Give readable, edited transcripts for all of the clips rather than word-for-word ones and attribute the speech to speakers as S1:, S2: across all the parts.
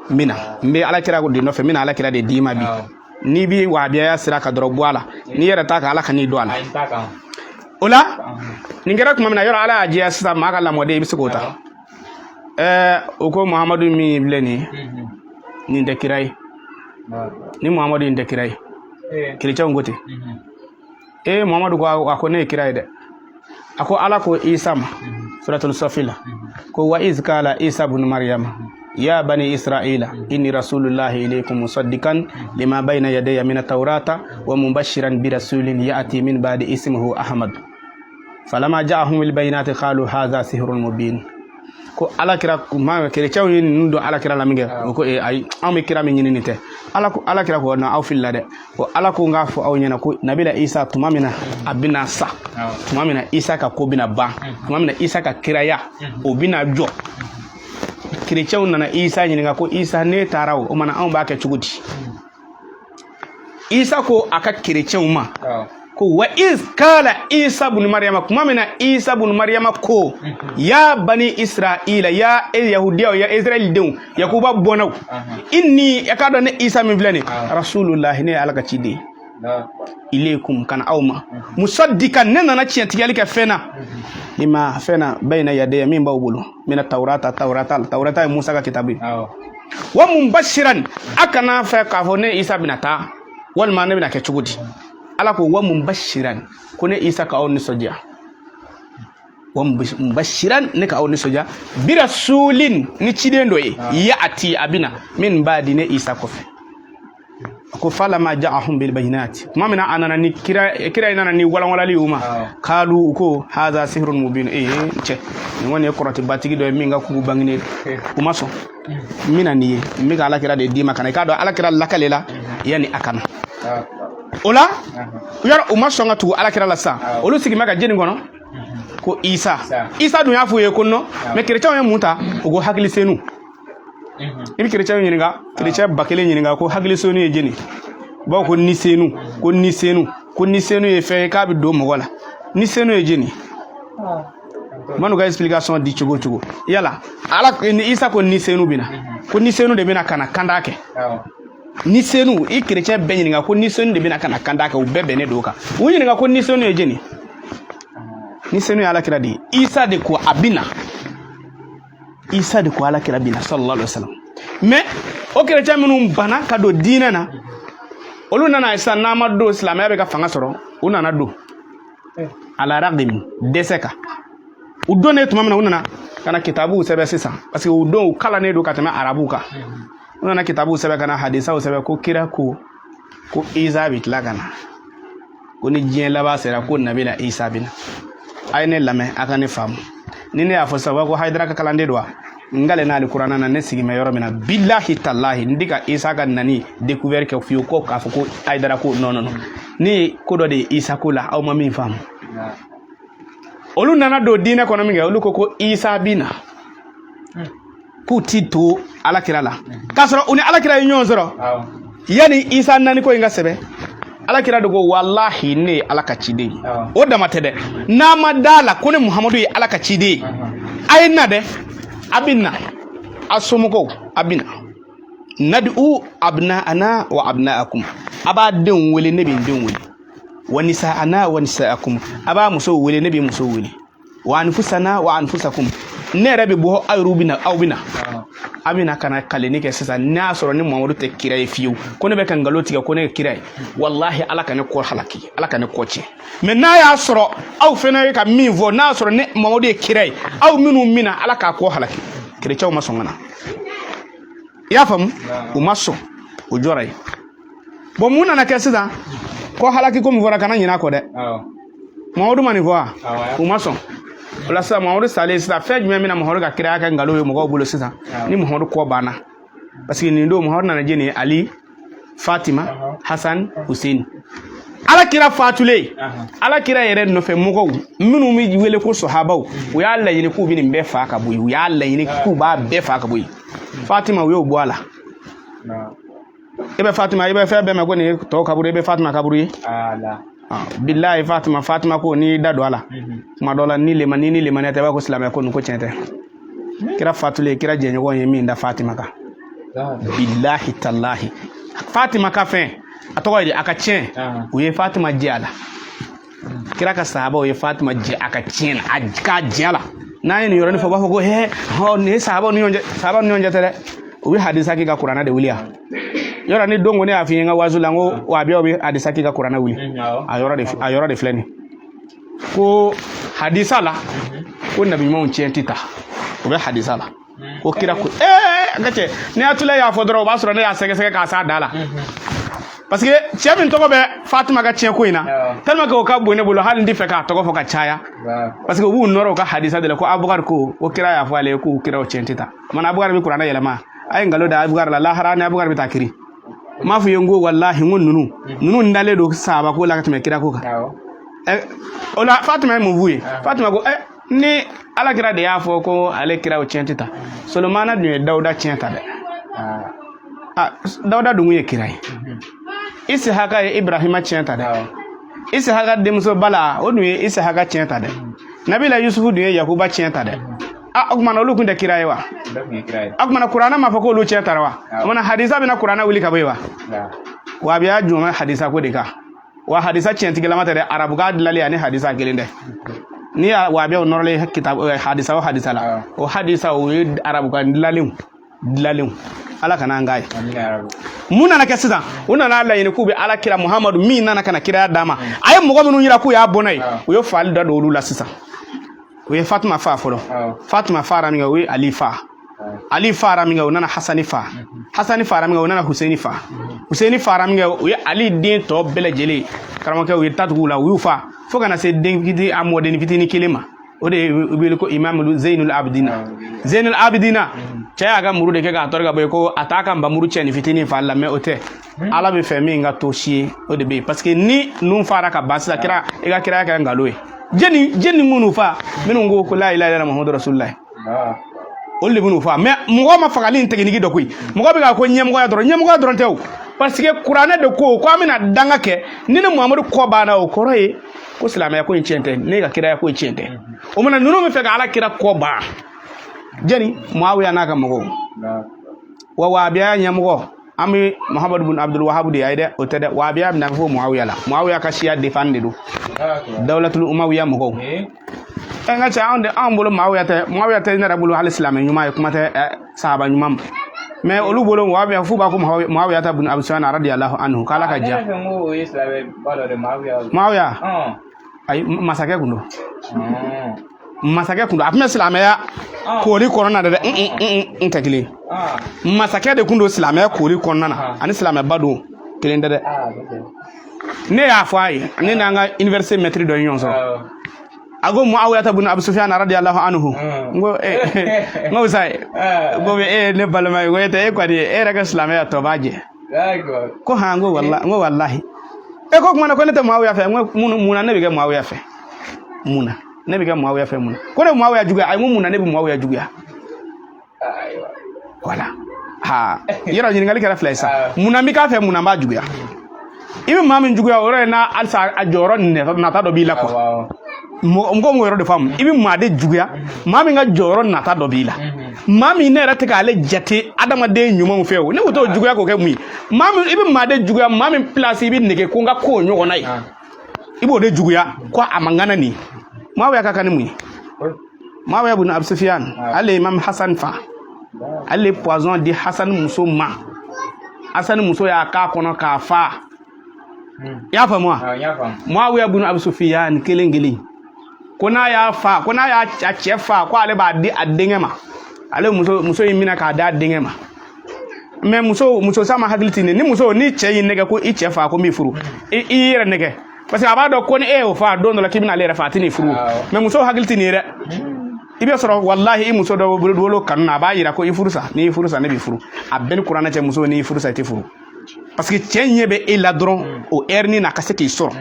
S1: N bɛ na, n bɛ alakira de nɔfɛ, n bɛna alakira de d'i ma bi. N'i bɛ wahabiyaya sira kan dɔrɔn, bɔ a la. N'i yɛrɛ t'a kan, Ala kan'i don a la. O la, nin kɛra tuma min na, yɔrɔ Ala y'a jɛya sisan, maa ka lamɔden, i bɛ se k'o ta. O ko Muhamadu min filɛ nin ye, nin tɛ kira ye. Ni Muhamadu in tɛ kira ye, kerecɛnw ko ten. Ee, Muhamadu ko a ko ne ye kira ye dɛ. A ko Ala ko Isa ma suratul Safi la ko wa iz kala Isa bunu Maryama ya bani Israila inni rasulullahi ilaykum musaddiqan lima bayna yadayya min at-taurata wa mubashiran bi rasulin ya'ti min ba'di ismuhu Ahmad falama ja'ahum bil bayinati qalu hadha sihrun mubin. Ko Ala kira ma, kerecɛnw ye ninnu don Ala kira la min kɛ, o ko ee, ayi, anw bɛ kira min ɲini nin tɛ. Ala ko, Ala kira ko na, aw filila dɛ. Ko Ala ko n k'a fɔ aw ɲɛna ko Nabila Isa, tuma min na a bɛna sa, tuma min na Isa ka ko bɛna ban, tuma min na Isa ka kiraya o bɛna jɔ, kerecɛnw nana Isa ɲininka ko Isa, ne taara, o mana anw b'a kɛ cogo di? Isa ko a ka kerecɛnw ma ko wa iz kala Isa bunu Maryama, kuma min na Isa bunu Maryama ko ya bani Israila, ya e yahudiyaw, ya Israɛl denw, Yakuba bɔnnaw, inni, ya k'a dɔn ne Isa min filɛ nin, rasulullahi, ne ye Ala ka ciden, ilaykum, kana aw ma, musaddikan, ne nana tiɲɛtigɛli kɛ fɛn na, lima, fɛn na, bayna yadaya, min b'aw bolo, mina tawrata, tawrata la, tawrata ye Musa ka kitabu ye, wa mubashiran, a kana fɛ k'a fɔ ne Isa bɛna taa walima ne bɛna kɛ cogo di. Ala ko wa mubashiran, ko ne Isa ka aw nisɔndiya, wa mubashiran, ne ka aw nisɔndiya, birasulin, ni ciden dɔ ye, ya'ati, a bɛna, min ba'di, ne Isa kɔfɛ. A ko falama ja'ahum bil bayinati, tuma min na a nana ni kira, kira nana ni walanwalali y'u ma, kalu, u ko haza sihrun mubin. Ee cɛ, nin kɔni ye kɔrɔtibatigi dɔ ye min ka kugu bangenen. U ma sɔn. N bɛna nin ye, n bɛ ka Alakira de d'i ma ka na i k'a dɔn Alakira lakale la yanni a ka na. O la, yɔrɔ u ma sɔn ka tugu Alakira la sisan. Olu sigi bɛ ka jeni kɔnɔ ko Isa, Isa dun y'a f'u ye ko non. Mais kerecɛnw ye mun ta? U ko hakili senu. I bɛ kerecɛnw ɲininka, kerecɛn 1000 ɲininka ko hakili senu ye jeni, u b'a fɔ ko ni senu, ko ni senu, ko ni senu ye fɛn ye k'a bɛ don mɔgɔ la. Ni senu ye jeni? Man'u ka explication di cogo o cogo, yala Ala ni Isa ko ni senu bɛna, ko ni senu de bɛna ka na kanda kɛ. Ni senu, i kerecɛn bɛɛ ɲininka ko ni senu de bɛna ka na kanda kɛ, u bɛɛ bɛnnen don o kan. U ɲininka ko ni senu ye jeni? Ni senu ye Alakira de ye. Isa de ko a bɛna, Isa de ko Alakira bɛna, sallallahu alaihi wasallam. Mais o kerecɛn minnu banna ka don diinɛ na, olu nana sisan, n'a ma don silamɛya bɛ ka fanga sɔrɔ, u nana don ala ragim, dɛsɛ kan. U donnen tuma min na, u nana ka na kitabuw sɛbɛn sisan, parce que u don u kalannen don ka tɛmɛ arabuw kan. U nana kitabuw sɛbɛn, ka na hadisaw sɛbɛn ko kira ko ko Isa bɛ tila ka na, ko ni diɲɛ laban sera, ko Nabila Isa bɛ na. A ye ne lamɛn, a ka ne faamu. Ni ne y'a fɔ sisan, u b'a ko Hayidara ka kalanden don wa? N kalen n'ale kuranna na, ne sigi bɛ yɔrɔ min na, bilahi talahi, n tɛ ka Isa ka nani découvert kɛ fiyewu ko k'a fɔ ko Hayidara ko non, non, non. Ne ye ko dɔ de ye Isa ko la, aw ma min faamu. Olu nana don diinɛ kɔnɔ min kɛ, olu ko ko Isa bi na, k'u ti to Alakira la, k'a sɔrɔ u ni Alakira ye ɲɔgɔn sɔrɔ yanni Isa nani ko in ka sɛbɛn. Alakira de ko walahi, ne ye Ala ka ciden ye. O dama tɛ dɛ, n'a ma da la ko ne Muhamadu ye Ala ka ciden ye, a ye na dɛ, a bɛ na, a somɔgɔw a bɛ na, nad'u abna'ana wa abna'akum, a b'a denw wele, ne bɛ n denw wele, wa nisa'ana wa nisa'akum, a b'a musow wele, ne bɛ musow wele, wa anfusana wa anfusakum, ne yɛrɛ bɛ bɔ, aw yɛrɛw bɛ na, aw bɛ na, a bɛ na ka na kaleni kɛ sisan. N'a y'a sɔrɔ ni Muhamadu tɛ kira ye fiyewu, ko ne bɛ ka nkalon tigɛ ko ne ye kira ye, walahi, Ala ka ne kɔ halaki, Ala ka ne kɔ tiɲɛ. Mais n'a y'a sɔrɔ aw fana ye ka min fɔ, n'a y'a sɔrɔ ne Muhamadu ye kira ye, aw minnu mina, Ala k'a kɔ halaki. Kerecɛnw ma sɔn ka na. I y'a faamu? U ma sɔn, u jɔra yen. Bon, mun nana kɛ sisan? Ko halaki ko min fɔra, kana ɲinɛ a kɔ dɛ. Muhamadu ma nin fɔ wa? U ma sɔn. O la sisan, Muhamadu salen sisan, fɛn jumɛn bɛna Muhamadu ka kiraya kɛ nkalon ye mɔgɔw bolo sisan ni Muhamadu kɔ banna? Parce que nin don Muhamadu nana jeni Ali, Fatima, Hasan, Hussein. Ala kira fatulen, Ala kira yɛrɛ nɔfɛ mɔgɔw minnu bɛ wele ko sɔhabaw, u y'a laɲini k'u bɛ nin bɛɛ fa ka bɔ yen. U y'a laɲini k'u b'a bɛɛ fa ka bɔ yen. Fatima, u y'o bɔ a la. I bɛ Fatima, i bɛ fɛn bɛɛ mɛn ko nin ye tɔw kaburu, i bɛ Fatima kaburu ye. Bilahi, Fatima, Fatima ko n'i da don a la kuma dɔ la, ni lema ni lemaniya tɛ, i b'a ko silamɛ ko nin ko tiɲɛ tɛ. Kira fatulen, kira jɛɲɔgɔn ye min da Fatima kan, bilahi talahi, Fatima ka fɛn, a tɔgɔ ye di, a ka tiɲɛ, u ye Fatima jɛ a la. Kira ka sahabaw ye Fatima jɛ a ka tiɲɛ na, a k'a jɛ a la. N'an ye nin yɔrɔnin fɔ, u b'a fɔ ko hɛ hɔ, nin ye sahabaw ni ɲɔgɔn cɛ. Sahabaw ni ɲɔgɔn cɛ tɛ dɛ, u bɛ hadisa k'i ka kuranɛ de wuli yan. Yɔrɔ ni don ko ne y'a f'i ye n ka wazu la, n ko wahabiyaw bɛ hadisa k'i ka kuranɛ wuli. A yɔrɔ de filɛ nin ko hadisa la ko nabi ɲumanw tiɲɛ tɛ ta. O bɛ hadisa la ko kira ko n ka cɛ, ni Atula y'a fɔ dɔrɔn, o b'a sɔrɔ ne y'a sɛgɛsɛgɛ k'a s'a da la, parce que cɛ min tɔgɔ bɛ Fatima ka tiɲɛ ko in na, tellement que o ka bon ne bolo, hali n tɛ fɛ k'a tɔgɔ fɔ ka caya, parce que u b'u nɔrɔ u ka hadisa de la ko Abubakar ko kira y'a fɔ ale ye k'u kiraw tiɲɛ tɛ ta. O mana Abubakar bɛ kuranɛ yɛlɛma, a ye nkalon da Abubakar la. Lahara ni Abubakar bɛ taa kiri. N m'a fɔ i ye n ko walahi, n ko ninnu dalen don sahaba ko la ka tɛmɛ kira ko kan. O la Fatima ye mun f'u ye? Fatima ko ni ala kira de y'a fɔ ko ale kiraw tiɲɛ tɛ ta, Solomana dun ye Dawuda tiɲɛ ta dɛ. Ah, Dawuda dun ye kira ye. Isihaka ye Ibrahima tiɲɛ ta dɛ. Isihaka denmuso Bala, o dun ye Isihaka tiɲɛ ta dɛ. Nabila Yusufu dun ye Yakuba tiɲɛ ta dɛ. Ah, o kumana olu kun tɛ kira ye wa? O kumana kuranɛ m'a fɔ k'olu tiɲɛ tara wa? O kumana hadisa bɛna kuranɛ wuli ka bɔ yen wa? Wa a bɛ y'a jumɛn hadisa ko de kan wa? Hadisa tiɲɛtigilama tɛ dɛ, arabukan dilalen ani hadisa kelen dɛ. N'i y'a wahabiyaw nɔrɔlen kitab hadisa o hadisa la, o hadisa o ye arabukan dilalenw dilalenw. Ala kana an k'a ye. Mun nana kɛ sisan? U nana laɲini k'u bɛ ala kira Muhamadu min nana ka na kiraya d'a ma, a ye mɔgɔ minnu yira k'u y'a bɔnna ye, u ye faali da don olu la sisan. U ye Fatima fa fɔlɔ. Fatima fara min kɛ, u ye Ali fa. Ali fara min kɛ, u nana Hasani fa. Hasani fara min kɛ, u nana Huseni fa. Huseni fara min kɛ, u ye Ali den tɔ bɛɛ lajɛlen, karamɔgɔkɛ, u ye tatugu la, u y'u fa fo ka na se den fitinin, a mɔden fitinin kelen ma. O de ye wele ko Imamu Zeinul Abidina. Zeinul Abidina, cɛ y'a ka muru de kɛ k'a tɔrɔ ka bɔ yen ko a t'a ka nbamuru cɛ ni fitinin fali la, mɛ o tɛ. Ala bɛ fɛ min ka to si ye, o de bɛ yen, parce que ni nun fara ka ban sisan, kira i ka kiraya kɛra nkalon ye. Jɛni jɛni minnu fa, minnu ko ko la ilaha illallah Muhammadu rasulullah, olu de bɛ n'u fa. Mɛ mɔgɔ ma fagali in technique dɔ koyi. Mɔgɔ bɛ k'a ko ɲɛmɔgɔya dɔrɔn, ɲɛmɔgɔya dɔrɔn tɛ o, parce que kuranɛ de ko an bɛna danga kɛ ni Muhamadu kɔ banna, o kɔrɔ ye ko silamɛya ko in tiɲɛ tɛ, ne ka kiraya ko in tiɲɛ tɛ. O mana ninnu bɛ fɛ ka ala kira kɔ ban. Jɛni Muawiya n'a ka mɔgɔw wa wahabiya ɲɛmɔgɔ, an bɛ Muhamadu bin Abdul Wahab de ye dɛ, o tɛ dɛ. Wahabiya bɛna fɔ Muawiya la, Muawiya ka siya defan de don, dawulatul umawiya mɔgɔw. N ka cɛ, anw de anw bolo Muawiya tɛ, Muawiya tɛ ne yɛrɛ bolo hali silamɛ ɲuman ye, kuma tɛ sahaba ɲuman ma. Mɛ olu bolo Muawiya, f'u b'a ko Muawiya ta bin Abi Sufyan radiyallahu anhu, k'ala ka diya. Muawiya, ayi, masakɛ kun don, masakɛ kun don. A tun bɛ silamɛya koori kɔnɔna na dɛ. N tɛ kelen, masakɛ de kun don silamɛya koori kɔnɔna na, ani silamɛba don kelen tɛ dɛ. Ne y'a fɔ a ye, ne n'an ka université maître dɔ ye ɲɔgɔn sɔrɔ, a ko Muawiya ta bin Abu Sufyan radiyallahu anhu. N ko n ko sa, n ko e ye ne balima ye, ko e tɛ e kɔni, e yɛrɛ ka silamɛya tɔ b'a jɛ. Ko han, n ko wallahi, n ko wallahi. E ko kuma na ko ne tɛ Muawiya fɛ. N ko mun na ne bɛ kɛ Muawiya fɛ? Mun na ne bɛ kɛ Muawiya fɛ? Mun na ko ne bɛ Muawiya juguya? Ayi, n ko mun na ne bɛ Muawiya juguya? Voilà, ha, yɔrɔ ɲininkali kɛra fila ye sisan. Mun na n bɛ k'a fɛ? Mun na n b'a juguya? I bɛ maa min juguya, o yɔrɔ ye n'a halisa a jɔyɔrɔ nata dɔ b'i la quoi. Mɔgɔ m'o yɔrɔ de faamu. I bɛ maa de juguya, maa min ka jɔyɔrɔ nata dɔ b'i la, maa min ne yɛrɛ tɛ k'ale jate adamaden ɲumanw fɛ. O ne ko t'o juguya k'o kɛ mun ye? Maa min i bɛ maa de juguya, maa min place i bɛ nege ko n ka k'o ɲɔgɔnna ye, i b'o de juguya ko a man kan nin. Muawiya ka kan ni mun ye? Muawiya bin Abi Sufyan, ale Imam Hassan fa, ale ye poison di Hassan muso ma. Hassan muso y'a k'a kɔnɔ k'a fa. I y'a faamu wa? Muawiya bin Abi Sufyan kelen kelen ko n'a y'a fa, ko n'a y'a cɛ fa, ko ale b'a di a denkɛ ma. Ale muso in minɛ k'a di a denkɛ ma. Mɛ muso sa ma hakili ti ne ni muso ni cɛ y'i nɛgɛ ko i cɛ fa, ko n b'i furu, i yɛrɛ nɛgɛ, parce que a b'a dɔn ko ni e y'o fa, don dɔ la k'i bɛna ale yɛrɛ fa, a tɛ n'i furu. Mɛ muso hakili ti nin ye dɛ. I bɛ sɔrɔ walahi, i muso dɔ bolo kanu na, a b'a yira ko i furu sa, n'i furu sa ne b'i furu. A bɛɛ ni kuranɛ cɛ, muso n'i furu sa i tɛ furu, parce que cɛ ɲɛ bɛ e la dɔrɔn o heure na ka se k'i sɔrɔ.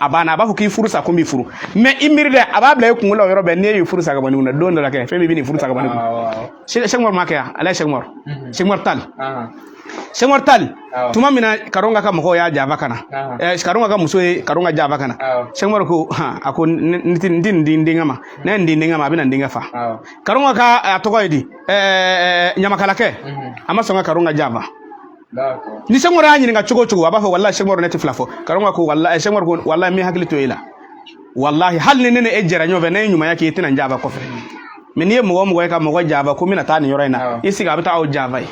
S1: A A banna, a b'a fɔ k'i furu sa, ko n b'i furu. Mais i miiri dɛ, a b'a bila i kunkolo la o yɔrɔ bɛɛ, n'e y'i furu sa ka bɔ nin kunna, don dɔ la kɛ fɛn min bɛ nin furu sa ka bɔ nin kunna. Cheikh Umar ma kɛ yan, ala ye Cheikh Umar, Cheikh Umar Tall, Cheikh Umar Tall, tuma min na Karonga ka mɔgɔw y'a janfa ka na, Karonga ka muso ye Karonga janfa ka na, Cheikh Umar ko han, a ko n tɛ nin di n denkɛ ma, ne ye nin di n denkɛ ma, a bɛna n denkɛ fa. Karonga ka a tɔgɔ ye di, ɲamakalakɛ, a ma sɔn ka Karonga janfa. Ni Cheikh Umar y'a ɲininka cogo o cogo, a b'a fɔ walahi Cheikh Umar, ne tɛ fila fɔ. Karonga ko walahi, Cheikh Umar ko walahi, n bɛ hakili to e la, walahi hali ni ne ni e jɛra ɲɔgɔn fɛ, ne ye ɲumanya k'i ye, i tɛna n janfa kɔfɛ. Mais n'i ye mɔgɔ o mɔgɔ ye ka mɔgɔ janfa ko n bɛna taa nin yɔrɔ in na, i sigi, a bɛ taa aw janfa ye.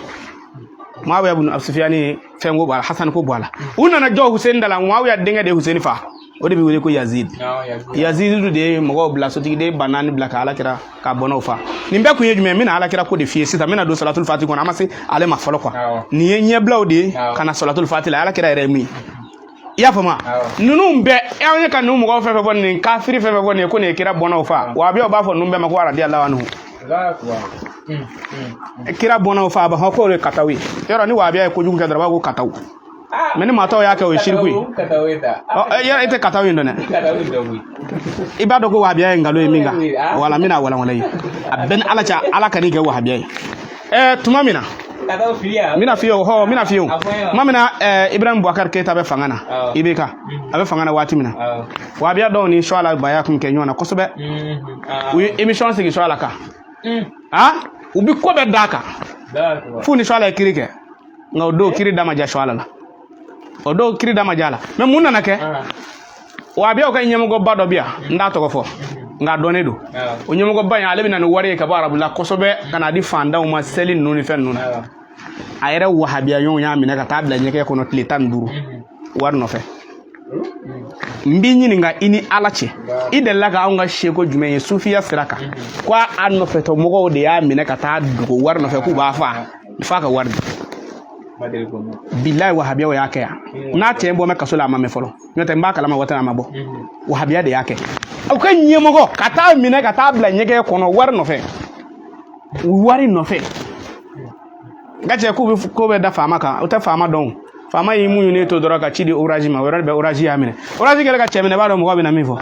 S1: Muawiya ibn Abi Sufyan ye fɛn ko bɔ a la, Hasan ko bɔ a la, u nana jɔ Hussein da la. Muawiya denkɛ de ye Hussein fa, o de bɛ wele ko Yazid. Yazid de ye mɔgɔw bila, sotigiden 4000 bila ka alakira ka bɔnnaw fa. Nin bɛɛ kun ye jumɛn ye? N bɛna alakira ko de f'i ye sisan. N bɛna don salatul fati kɔnɔ, an ma se ale ma fɔlɔ quoi. Nin ye ɲɛbilaw de ye ka na salatul fati la. Alakira yɛrɛ ye min ye, i y'a faamu? Ninnu bɛɛ, an ye ka ninnu mɔgɔw fɛn fɛn fɔ, nin kafiri fɛn fɛn fɔ nin ye ko nin ye kira bɔnnaw fa, wa a bɛ b'a fɔ ninnu bɛɛ ma ko radiyallahu anhu. Kira bɔnnaw fa, a b'a fɔ k'o ye kataw ye. Yɔrɔ ni wahabiya ye kojugu kɛ dɔrɔn, a b'a fɔ ko kataw. Mais ni maa tɔw y'a kɛ, o ye siriku ye. Yɔrɔ i tɛ kataw in dɔn dɛ. I b'a dɔn ko wahabiya ye nkalon ye min kan, wala n bɛna walawala i ye. A bɛɛ ni Ala cɛ, Ala kan'i kɛ wahabiya ye. Tuma min na n bɛna f'i ye o, hɔ, n bɛna f'i ye o, tuma min na Ibrahim Boubacar Keita bɛ fanga na, IBK, a bɛ fanga na waati min na, wahabiya dɔw ni Suala Baya tun kɛ ɲɔgɔn na kosɛbɛ. U ye émission sigi Suala kan, u bɛ ko bɛɛ d'a kan f'u ni Suala ye kiri kɛ. Nka o don kiri da ma diya Suala la, o don kiri da ma diya a la. Mais mun nana kɛ? Wahabiyaw ka ɲɛmɔgɔba dɔ bɛ yan, n t'a tɔgɔ fɔ, nka a dɔnnen don. O ɲɛmɔgɔba in, ale bɛ na ni wari ye ka bɔ arabula kosɛbɛ ka n'a di fantanw ma, seli ninnu ni fɛn ninnu na. A yɛrɛ wahabiya ɲɔgɔn y'a minɛ ka taa bila ɲɛgɛn kɔnɔ tile 15 wari nɔfɛ. N b'i ɲininka, i ni Ala cɛ, i delila ka anw ka seko jumɛn ye sufiya sira kan ko a nɔfɛtɔ mɔgɔw de y'a minɛ ka taa dogo wari nɔfɛ k'u b'a fa f'a ka wari di? Bilayi, wahabiyaw y'a kɛ yan. N'a cɛ bɔ mɛ kaso la, a ma mɛn fɔlɔ, n'o tɛ n b'a kalama waati a ma bɔ. Wahabiya de y'a kɛ, aw ka ɲɛmɔgɔ ka taa minɛ ka taa bila ɲɛgɛn kɔnɔ wari nɔfɛ, wari nɔfɛ. N ka cɛ, k'u bɛ ko bɛ da faama kan, o tɛ faama dɔn. Faama y'i mun ɲini to dɔrɔn ka ci di orage ma, o yɔrɔ bɛɛ orage y'a minɛ. Orage kɛlen ka cɛ minɛ, i b'a dɔn mɔgɔ bɛna min fɔ.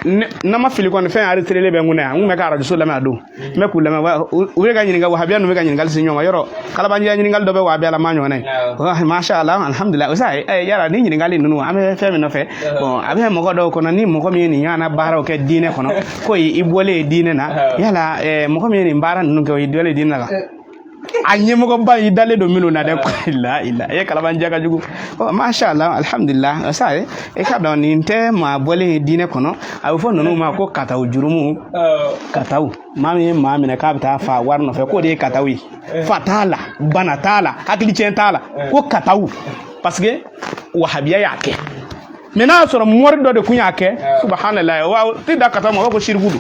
S1: N'a ma fili kɔni, fɛn enregistré bɛ n kunna yan. N kun bɛ ka arajo lamɛn a don, n bɛ k'u lamɛn, u bɛ ka ɲininka, wahabiya ninnu bɛ ka ɲininkali se ɲɔgɔn ma. Yɔrɔ kalabanjiya ɲininkali dɔ bɛ wahabiya la, maa ɲɔgɔnna ye. Masha Allah, alhamdulilah. O sa yala ni ɲininkali ninnu, an bɛ fɛn min nɔfɛ, bon, a bɛ mɔgɔ dɔw kɔnɔ, ni mɔgɔ min ye nin ɲɔgɔnna baaraw kɛ diinɛ kɔnɔ, ko i bɔlen ye diinɛ na. Yala mɔgɔ min ye nin baara ninnu kɛ, o y'i bɔlen ye diinɛ la? A ɲɛmɔgɔba y'i dalen don minnu na dɛ, la ila e kalabanjiya ka jugu. Masha Allah, alhamdulilah. Sa e ka dɔn nin tɛ maa bɔlen ye diinɛ kɔnɔ, a bɛ fɔ ninnu ma ko kataw jurumu, kataw. Maa min ye maa minɛ k'a bɛ taa fa wari nɔfɛ, k'o de ye kataw ye. Fa t'a la, bana t'a la, hakili tiɲɛ t'a la, ko kataw, parce que wahabiya y'a kɛ. Mais n'a y'a sɔrɔ mɔri dɔ de kun y'a kɛ, subhanallah, wa ti da kataw ma, o b'a fɔ ko siriku don.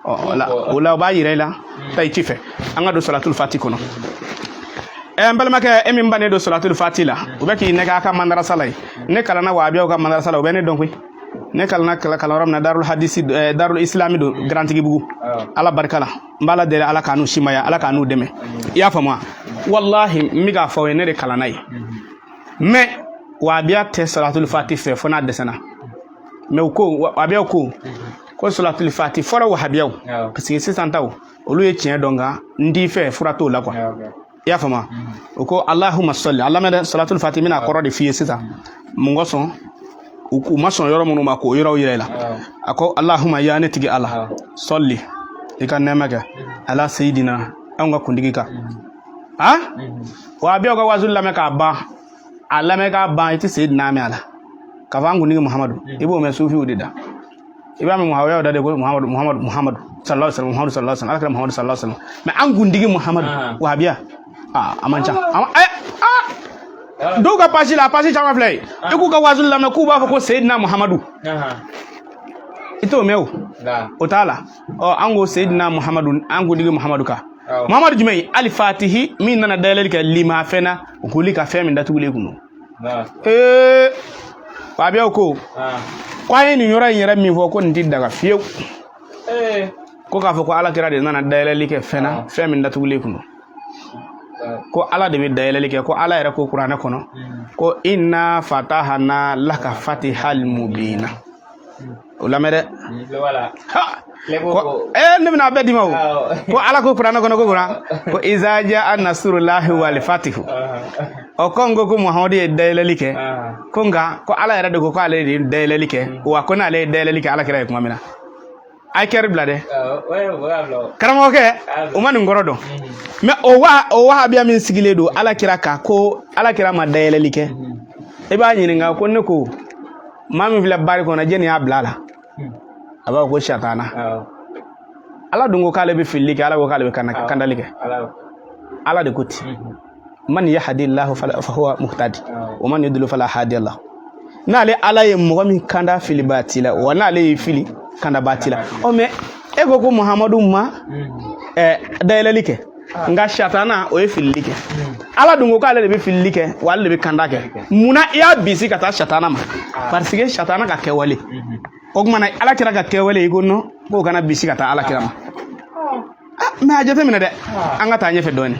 S1: O la o b'a yira i la, taa i ci fɛ. An ka don salatul fati kɔnɔ. N balimakɛ, e min bannen don salatul fati la, u bɛ k'i nɛgɛ a ka madarasa la yen. Ne kalanna wahabiyaw ka madarasa la, u bɛ ne dɔn koyi. Ne kalanna kalanyɔrɔ min na, Darul Hadisi, Darul Islami don, Garantigibugu. Ala barika la, n b'Ala deli, Ala k'a n'u simaya, Ala k'a n'u dɛmɛ. I y'a faamu wa? Walahi, n bɛ k'a fɔ aw ye, ne de kalanna yen. Mais wahabiya tɛ salatul fati fɛ fo n'a dɛsɛna. Mais u ko, wahabiyaw ko ko salatul fati fɔlɔ, wahabiyaw, parce que sisan taw, olu ye tiɲɛ dɔn, nka n t'i fɛ, fura t'o la quoi. I y'a faamu? O ko Allahumma salli ala mɛ dɛ, salatul fati, n bɛna kɔrɔ de f'i ye sisan. Mun kosɔn u ma sɔn yɔrɔ minnu ma, k'o yɔrɔw yira i la? A ko Allahumma, ya ne tigi Ala, sɔli, i ka nɛɛma kɛ ala seyidina, anw ka kuntigi kan. Han, wahabiyaw ka waazuli lamɛn k'a ban, a lamɛn k'a ban, i tɛ seyidina mɛn a la k'a fɔ an kuntigi Muhamadu. I b'o mɛn sufiw de da. I b'a mɛn muhawiyaw da de ko Muhamadu, Muhamadu, Muhamadu sallallahu alaihi wasallam, Muhamadu sallallahu alaihi wasallam, ala kɛra Muhamadu sallallahu alaihi wasallam. Mais an kuntigi Muhamadu, wahabiya, a man ca. Dɔw ka page la, a page caman filɛ ye, i k'u ka waazuli lamɛn, k'u b'a fɔ ko seyidina Muhamadu, i t'o mɛn. O o t'a la. Ɔ, an ko seyidina Muhamadu, an kuntigi Muhamadu kan. Muhamadu jumɛn ye? Ali fatihi, min nana dayɛlɛli kɛ lima fɛn na, k'olu ka fɛn min datugulen kun don. Ee, wahabiyaw ko ko an ye nin yɔrɔ in yɛrɛ min fɔ, ko nin tɛ daga fiyewu, ko k'a fɔ ko ala kira de nana dayɛlɛli kɛ fɛn na, fɛn min datugulen kun don. Ko Ala de bɛ dayɛlɛli kɛ, ko Ala yɛrɛ ko kuranɛ kɔnɔ ko inna fatahana laka fatihal mubina. O lamɛn dɛ. Ko ne bɛna a bɛɛ d'i ma o. Ko Ala ko kuranɛ kɔnɔ ko kuran ko iza jaa nasrullahi wal fatihu. Ɔ ko n ko ko Muhamadu ye dayɛlɛli kɛ, ko nka ko Ala yɛrɛ de ko k'ale de ye dayɛlɛli kɛ, wa ko n'ale ye dayɛlɛli kɛ Ala kira ye tuma min na. A ye kɛri bila dɛ, karamɔgɔkɛ, o ma nin kɔrɔ dɔn. Mais o wahabiya min sigilen don Ala kira kan ko Ala kira ma dayɛlɛli kɛ, i b'a ɲininka ko ne ko maa min filɛ bari kɔnɔ, jɛni y'a bila a la? A b'a fɔ ko satana. Ala dun ko k'ale bɛ filili kɛ, Ala ko k'ale bɛ kandali kɛ. Ala de ko ten, man yahdillahu fahuwa muhtadi wa man yudlil fala hadiya lahu. N'ale Ala ye mɔgɔ min kanda, filibaa t'i la, wa n'ale y'i fili, kandabaa t'i la. Ɔ mais e ko ko Muhamadu ma dayɛlɛli kɛ, nka satana o ye filili kɛ. Ala dun ko k'ale de bɛ filili kɛ, wa ale de bɛ kanda kɛ. Munna i y'a bisi ka taa satana ma? Parce que satana ka kɛwale, o tuma na Ala kira ka kɛwale, i ko non, k'o kana bisi ka taa Ala kira ma. Mais a jateminɛ dɛ, an ka taa ɲɛfɛ dɔɔnin.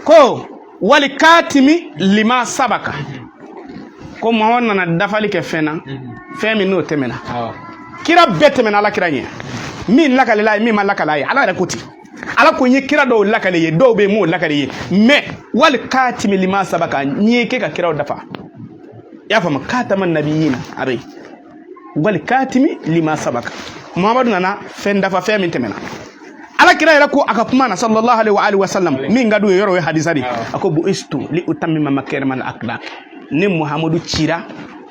S1: Ko wali katimi lima sabaka, ko Muhamadu nana dafali kɛ fɛn na, fɛn min n'o tɛmɛna. Kira bɛɛ tɛmɛna Ala kira ɲɛ, min lakalila ye, min ma lakala ye. Ala yɛrɛ ko ten. Ala ko n ye kira dɔw lakale ye, dɔw bɛ yen m'o lakale ye. Mais wali katimi lima sabaka, n'i ye kɛ ka kiraw dafa, i y'a faamu, katama nabiyina a bɛ yen. Wali katimi lima sabaka, Muhamadu nana fɛn dafa, fɛn min tɛmɛna. Ala kira yɛrɛ ko a ka kuma na, sallallahu alaihi wa alihi wa sallam, min ka d'u ye yɔrɔ, o ye hadisa de. A ko bu'istu li utammima makarimal akhlaq. Ne Muhamadu cira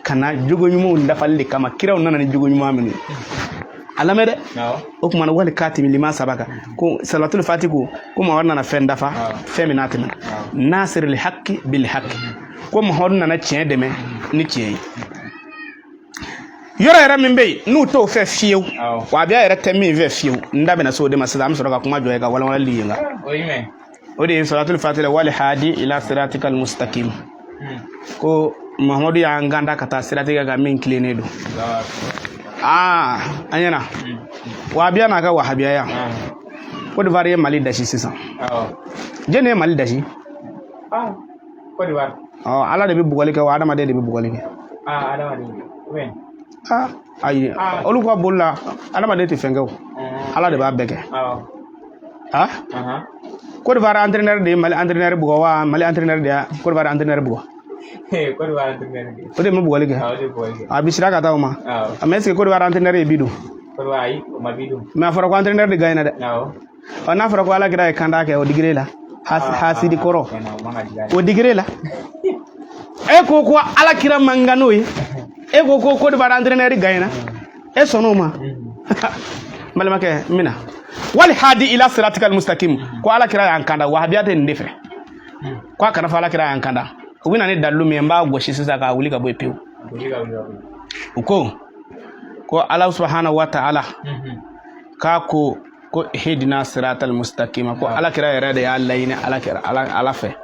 S1: ka na jogo ɲumanw dafali de kama, kiraw nana ni jogo ɲuman minnu ye. A lamɛn dɛ. O tuma na wali katimi lima sabaka, ko salatul fati, ko Muhamadu nana fɛn dafa, fɛn min n'a tɛmɛna. Nasiril haqqi bil haqqi, ko Muhamadu nana tiɲɛ dɛmɛ ni tiɲɛ ye. Yɔrɔ yɛrɛ min bɛ yen n'u t'o fɛ fiyewu, wa a bɛ yɛrɛ tɛ min fɛ fiyewu, n da bɛna se o de ma sisan. An bɛ sɔrɔ ka kuma jɔ ye ka walawalali yen kan. O de ye salatul fati la, wali hadi ila siratikal mustaqim, ko Muhamadu y'an kanda ka taa siratigɛ kan min tilennen don. Aa, an ɲɛna wahabiya n'a ka wahabiyaya. Côte d'Ivoire ye Mali dasi sisan. Jɛnni ye Mali dasi? Ɔ, Ala de bɛ bugɔli kɛ wa adamaden de bɛ bugɔli kɛ? Aa, ayi, olu ka boli la, adamaden tɛ fɛn kɛ o, Ala de b'a bɛɛ kɛ. Ah, Côte d'Ivoire entraîneur de ye Mali entraîneur bugɔ wa Mali entraîneur de ye Côte d'Ivoire entraîneur bugɔ? O de ma bugɔli kɛ, a bɛ sira ka taa o ma. Mais est ce que Côte d'Ivoire entraîneur ye bi don? Mais a fɔra ko entraîneur de gagne dɛ. Ɔ, n'a fɔra ko Ala kira ye kanda kɛ, o digire la, hasidi kɔrɔ, o digire la. E ko ko Ala kira man kan n'o ye, e ko ko Côte d'Ivoire entraîneur gagne na, e sɔnn'o ma? N balimakɛ, n bɛna wali hadi ila siratikal mustaqim, ko Ala kira y'an kanda. Wahabiya tɛ nin de fɛ, ko a kana fɔ Ala kira y'an kanda. U bɛ na ni dalilu min ye, n b'a gosi sisan k'a wuli ka bɔ yen pewu. U ko ko Ala subahana wa ta'ala k'a ko ko ihdina siratal mustaqima, ko Ala kira yɛrɛ de y'a laɲini Ala kira Ala fɛ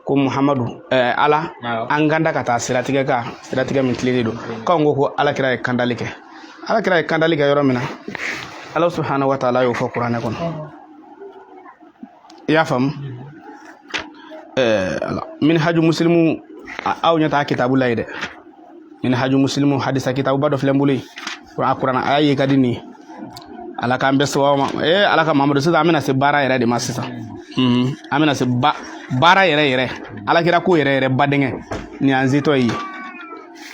S1: ko Muhamadu Ala an kanda ka taa siratigɛ kan, siratigɛ min tilennen don. K'anw ko ko Ala kira ye kandali kɛ. Ala kira ye kandali kɛ yɔrɔ min na, Ala subahana wa ta'ala y'o fɔ kuranɛ kɔnɔ, i y'a faamu. Ala minhaju muslimu, aw ɲɛ t'a kitabu la ye dɛ. Minhaju muslimu hadisa kitabuba dɔ filɛ n bolo yen. A kuranɛ a y'a ye ka di nin ye. Ala k'an bɛɛ sababu ma. Ala ka Mamadu, sisan an bɛna se baara yɛrɛ de ma sisan. An bɛna se baara yɛrɛ yɛrɛ, Ala kira ko yɛrɛ yɛrɛ badenkɛ nin y'an setɔ ye.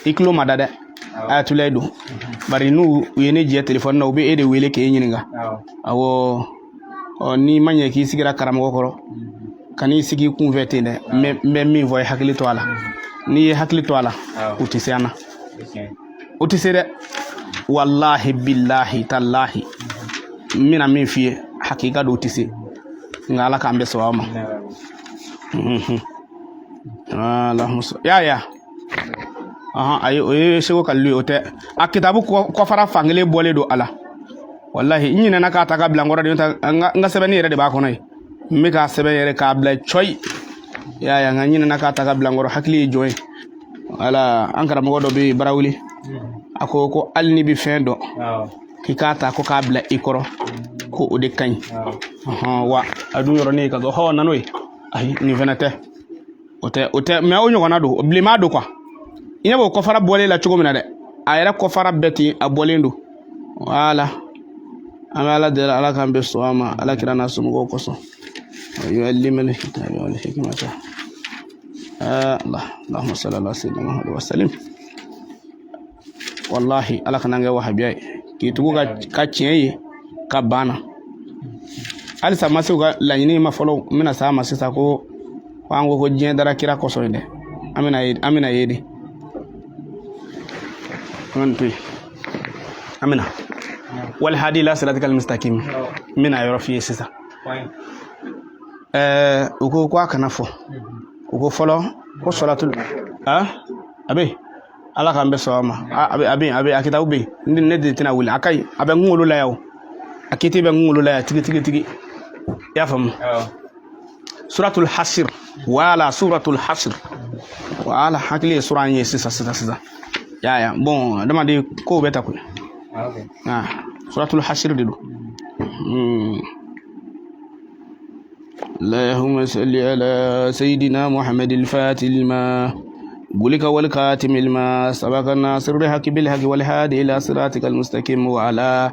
S1: I tulo ma da dɛ, ayatulayi don. Bari n'u u ye ne jɛ telefɔni na, u bɛ e de wele k'e ɲininka. Awɔ, ɔ, n'i ma ɲɛ k'i sigira karamɔgɔ kɔrɔ, kan'i sigi i kunfɛ ten dɛ. N bɛ min fɔ, i hakili to a la. N'i ye hakili to a la, u tɛ se an na, u tɛ se dɛ. Walahi, bilahi, talahi, n bɛna min f'i ye, hakika don, u tɛ se. Nka Ala k'an bɛɛ sababu ma. Allahumma ya ya ahan, ayi, o ye seko kalilu ye, o tɛ. A kitabu kɔfara fankelen bɔlen don a la. Walahi, n ɲinɛna k'a ta ka bila n kɔrɔ de. N'o tɛ, n ka sɛbɛnni yɛrɛ de b'a kɔnɔ yen. N bɛ k'a sɛbɛn yɛrɛ k'a bila cɔyi, i y'a ye. Nka n ɲinɛna k'a ta ka bila n kɔrɔ, hakili ye jɔn ye. Wala an karamɔgɔ dɔ bɛ yen, Barawuli, a ko ko hali n'i bɛ fɛn dɔn, k'i k'a ta ko k'a bila i kɔrɔ, ko o de ka ɲi. Ɔhɔn, wa a dun yɔrɔnin ka hɔ na n'o ye. Ayi, nin fɛnɛ tɛ, o tɛ, o tɛ, mais o ɲɔgɔnna don, bilenman don quoi. I ɲɛ b'o kɔfara bɔlen la cogo min na dɛ, a yɛrɛ kɔfara bɛɛ ten, a bɔlen don. Voilà, an bɛ Ala deli, Ala k'an bɛɛ sɔn a ma, Ala kira n'a somɔgɔw kosɔn. Yu'allimul kitaba wal hikmata. Allah, Allahumma salli ala sayyidina Muhammad wa sallim. Wallahi, Ala kana an kɛ wahabiya ye k'i tugu ka tiɲɛ ye ka ban na. Halisa ma se u ka laɲini ma fɔlɔ, n bɛna s'a ma sisan. Ko an ko ko diɲɛ dara kira kosɔn ye dɛ, an bɛna ye, an bɛna ye de. An ka nin to yen, an bɛna wal hadi ila siratikal mustaqim. N bɛna yɔrɔ f'i ye sisan. U ko ko a kana fɔ, u ko fɔlɔ ko sɔlatul a bɛ yen. Ala k'an bɛɛ sɔn a ma. A bɛ, a bɛ, a bɛ, a kitabu bɛ yen. Ne de tɛna wuli, a ka ɲi, a bɛ n kunkolo la yan o, a kiti bɛ n kunkolo la yan tigi tigi tigi. I y'a faamu? Suratul Hasir, wala suratul Hasir, wala hakili ye sura in ye sisan sisan sisan. Ya ya, bon, adamaden kow bɛ ta koyi. Ah, suratul Hasir de don. اللهم صل على سيدنا محمد الفاتح لما أغلق والخاتم لما سبق الناصر الحق بالحق والهادي إلى صراطك المستقيم وعلى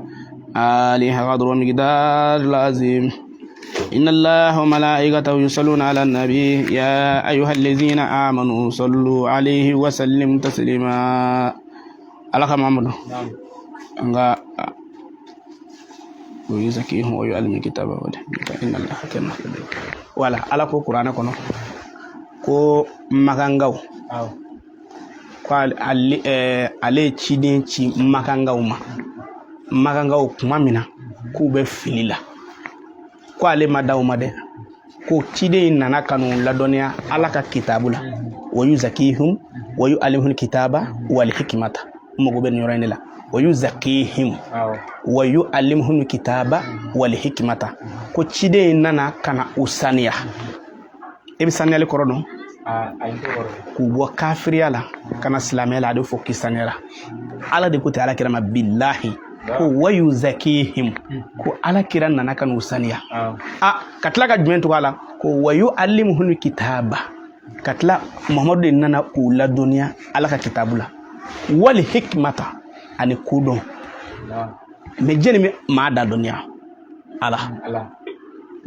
S1: آله قدر ومقدار العظيم. إن الله وملائكته يصلون على النبي يا أيها الذين آمنوا صلوا عليه وسلم تسليما. على محمد nga ويزكيهم ويعلم الكتاب والحكمة إن الله كان خبيرا. Wala Ala ko kuranɛ kɔnɔ ko makangaw ko ale ye ciden ci makangaw ma. Makangaw kuma min na k'u bɛ fili la, ko ale ma da u ma dɛ, ko ciden in nana ka n'u ladɔnniya Ala ka kitabu la. Wa yuzakihum wa yu'allimuhum kitaba wal hikmata. N mago bɛ nin yɔrɔ in de la. Wa yuzakihim wa yu'allimuhum kitaba wal hikmata. Ko ciden in nana ka na u saniya. E bɛ saniyali kɔrɔ dɔn? K'u bɔ kafiriya la ka na silamɛya la, a de fɔ k'i saniyara. Ala de ko tɛ Ala kira ma, bilahi, ko wa yuzakihim, ko Ala kira nana ka n'u saniya. A ka tila ka jumɛn tugu a la? Ko wa yu'allimuhum kitaba, ka tila Muhamadu de nana k'u ladɔnniya Ala ka kitabu la, wal hikmata, ani kodɔn. Mais jɛni bɛ maa da dɔnniya? Ala.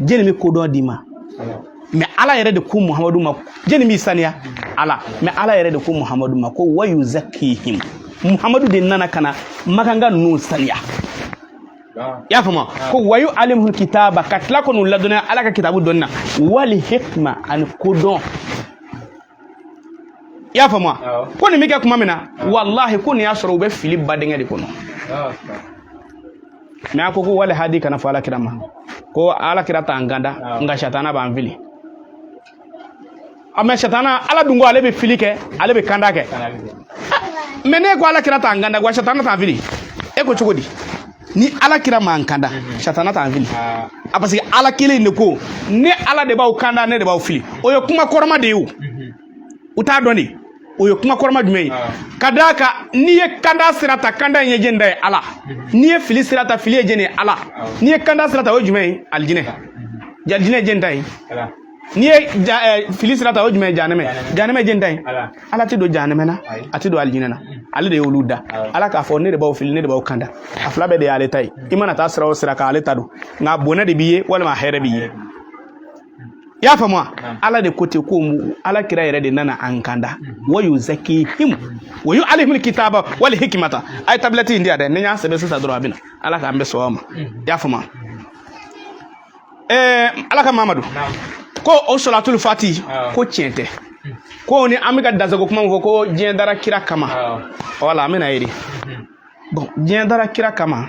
S1: Jɛni bɛ kodɔn d'i ma? Mais Ala yɛrɛ de ko Muhamadu ma, jɛni b'i saniya? Ala. Mais Ala yɛrɛ de ko Muhamadu ma ko wa yuzakihim, Muhamadu de nana ka na makanga ninnu saniya. I y'a faamu? Ko wa yu'allimuhum kitaba, ka tila ko n'u ladɔnniya Ala ka kitabu dɔnni na, wali hikma, ani kodɔn. I y'a faamu? Ko nin bɛ kɛ tuma min na, walahi, ko nin y'a sɔrɔ u bɛ fili badingɛ de kɔnɔ. Mais a ko ko wali hadi kana fɔ Ala kira ma ko Ala kira t'an kanda, nka satana b'an fili. A mais satana, Ala dun ko ale bɛ fili kɛ, ale bɛ kanda kɛ. Mais ne ko Ala kira t'an kanda, wa satana t'an fili, e ko cogo di? Ni Ala kira m'an kanda, satana t'an fili? A parce que Ala kelen de ko ne Ala de b'aw kanda, ne de b'aw fili. O ye kuma kɔrɔma de ye. O u t'a dɔn de. O ye kuma kɔrɔma jumɛn ye? Ka d'a kan n'i ye kanda sira ta, kanda in ye jɛni da ye? Ala. N'i ye fili sira ta, fili ye jɛni ye? Ala. N'i ye kanda sira ta, o ye jumɛn ye? Alijinɛ. Alijinɛ ye jɛni ta ye? N'i ye fili sira ta, o ye jumɛn ye? Jahanɛmɛ. Jahanɛmɛ ye jɛni ta ye? Ala tɛ don jahanɛmɛ na, a tɛ don alijinɛ na. Ale de y'olu da. Ala k'a fɔ ne de b'aw fili, ne de b'aw kanda, a fila bɛɛ de y'ale ta ye. I mana taa sira o sira kan, ale ta don, nka bɔnɛ de b'i ye walima hɛrɛ b'i ye. I y'a faamu wa? Ala de ko ten ko Ala kira yɛrɛ de nana an kanda. Wa yuzakihim wa yu'allimuhum kitaba wal hikmata. A ye tablette in di yan dɛ, ni n y'a sɛbɛn sisan dɔrɔn, a bɛ na. Ala k'an bɛɛ sɔn a ma. I y'a faamu wa? Ala ka Mamadu ko o sɔlatul fati ko tiɲɛ tɛ, ko ni an bɛ ka dansago kuma min fɔ ko diɲɛ dara kira kama. Wala an bɛna ye de. Bon, diɲɛ dara kira kama,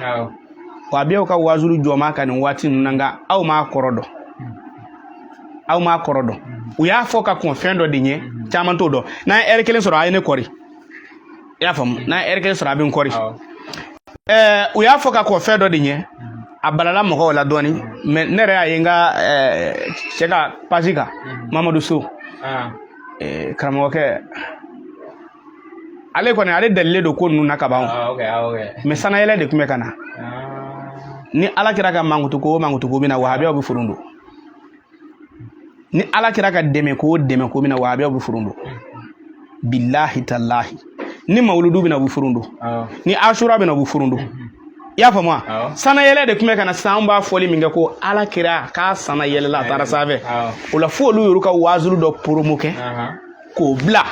S1: wa a bɛ aw ka wazulu jɔ ma ka nin waati ninnu na, nka aw m'a kɔrɔ dɔn, aw m'a kɔrɔ dɔn. U y'a fɔ ka kɔn fɛn dɔ de ɲɛ, caman t'o dɔn. N'an ye ɛri kelen sɔrɔ, a ye ne kɔri. I y'a faamu? N'an ye ɛri kelen sɔrɔ, a bɛ n kɔri. U y'a fɔ ka kɔn fɛn dɔ de ɲɛ, a balala mɔgɔw la dɔɔni. Mais ne yɛrɛ y'a ye n ka cɛ ka page kan, Mamadu So, karamɔgɔkɛ, ale kɔni ale dalilen don ko ninnu na ka ban. Mais sanayɛlɛ de tun bɛ ka na ni Ala kira ka mankutu ko o mankutu ko bɛ na, wahabiyaw bɛ furun don. Ni Ala kira ka dɛmɛ ko o dɛmɛ ko bɛ na, wahabiyaw bɛ furundo. Bilahi talahi, ni mawuludu bɛ na, u bɛ furundo. Ni asura bɛ na, u bɛ furundo. I y'a faamu wa? Sanayɛlɛ de tun bɛ ka na sisan. An b'a fɔli min kɛ ko Ala kira k'a sanayɛlɛla, a taara sanfɛ, o la fo olu yɛrɛ ka waazulu dɔ promo kɛ k'o bila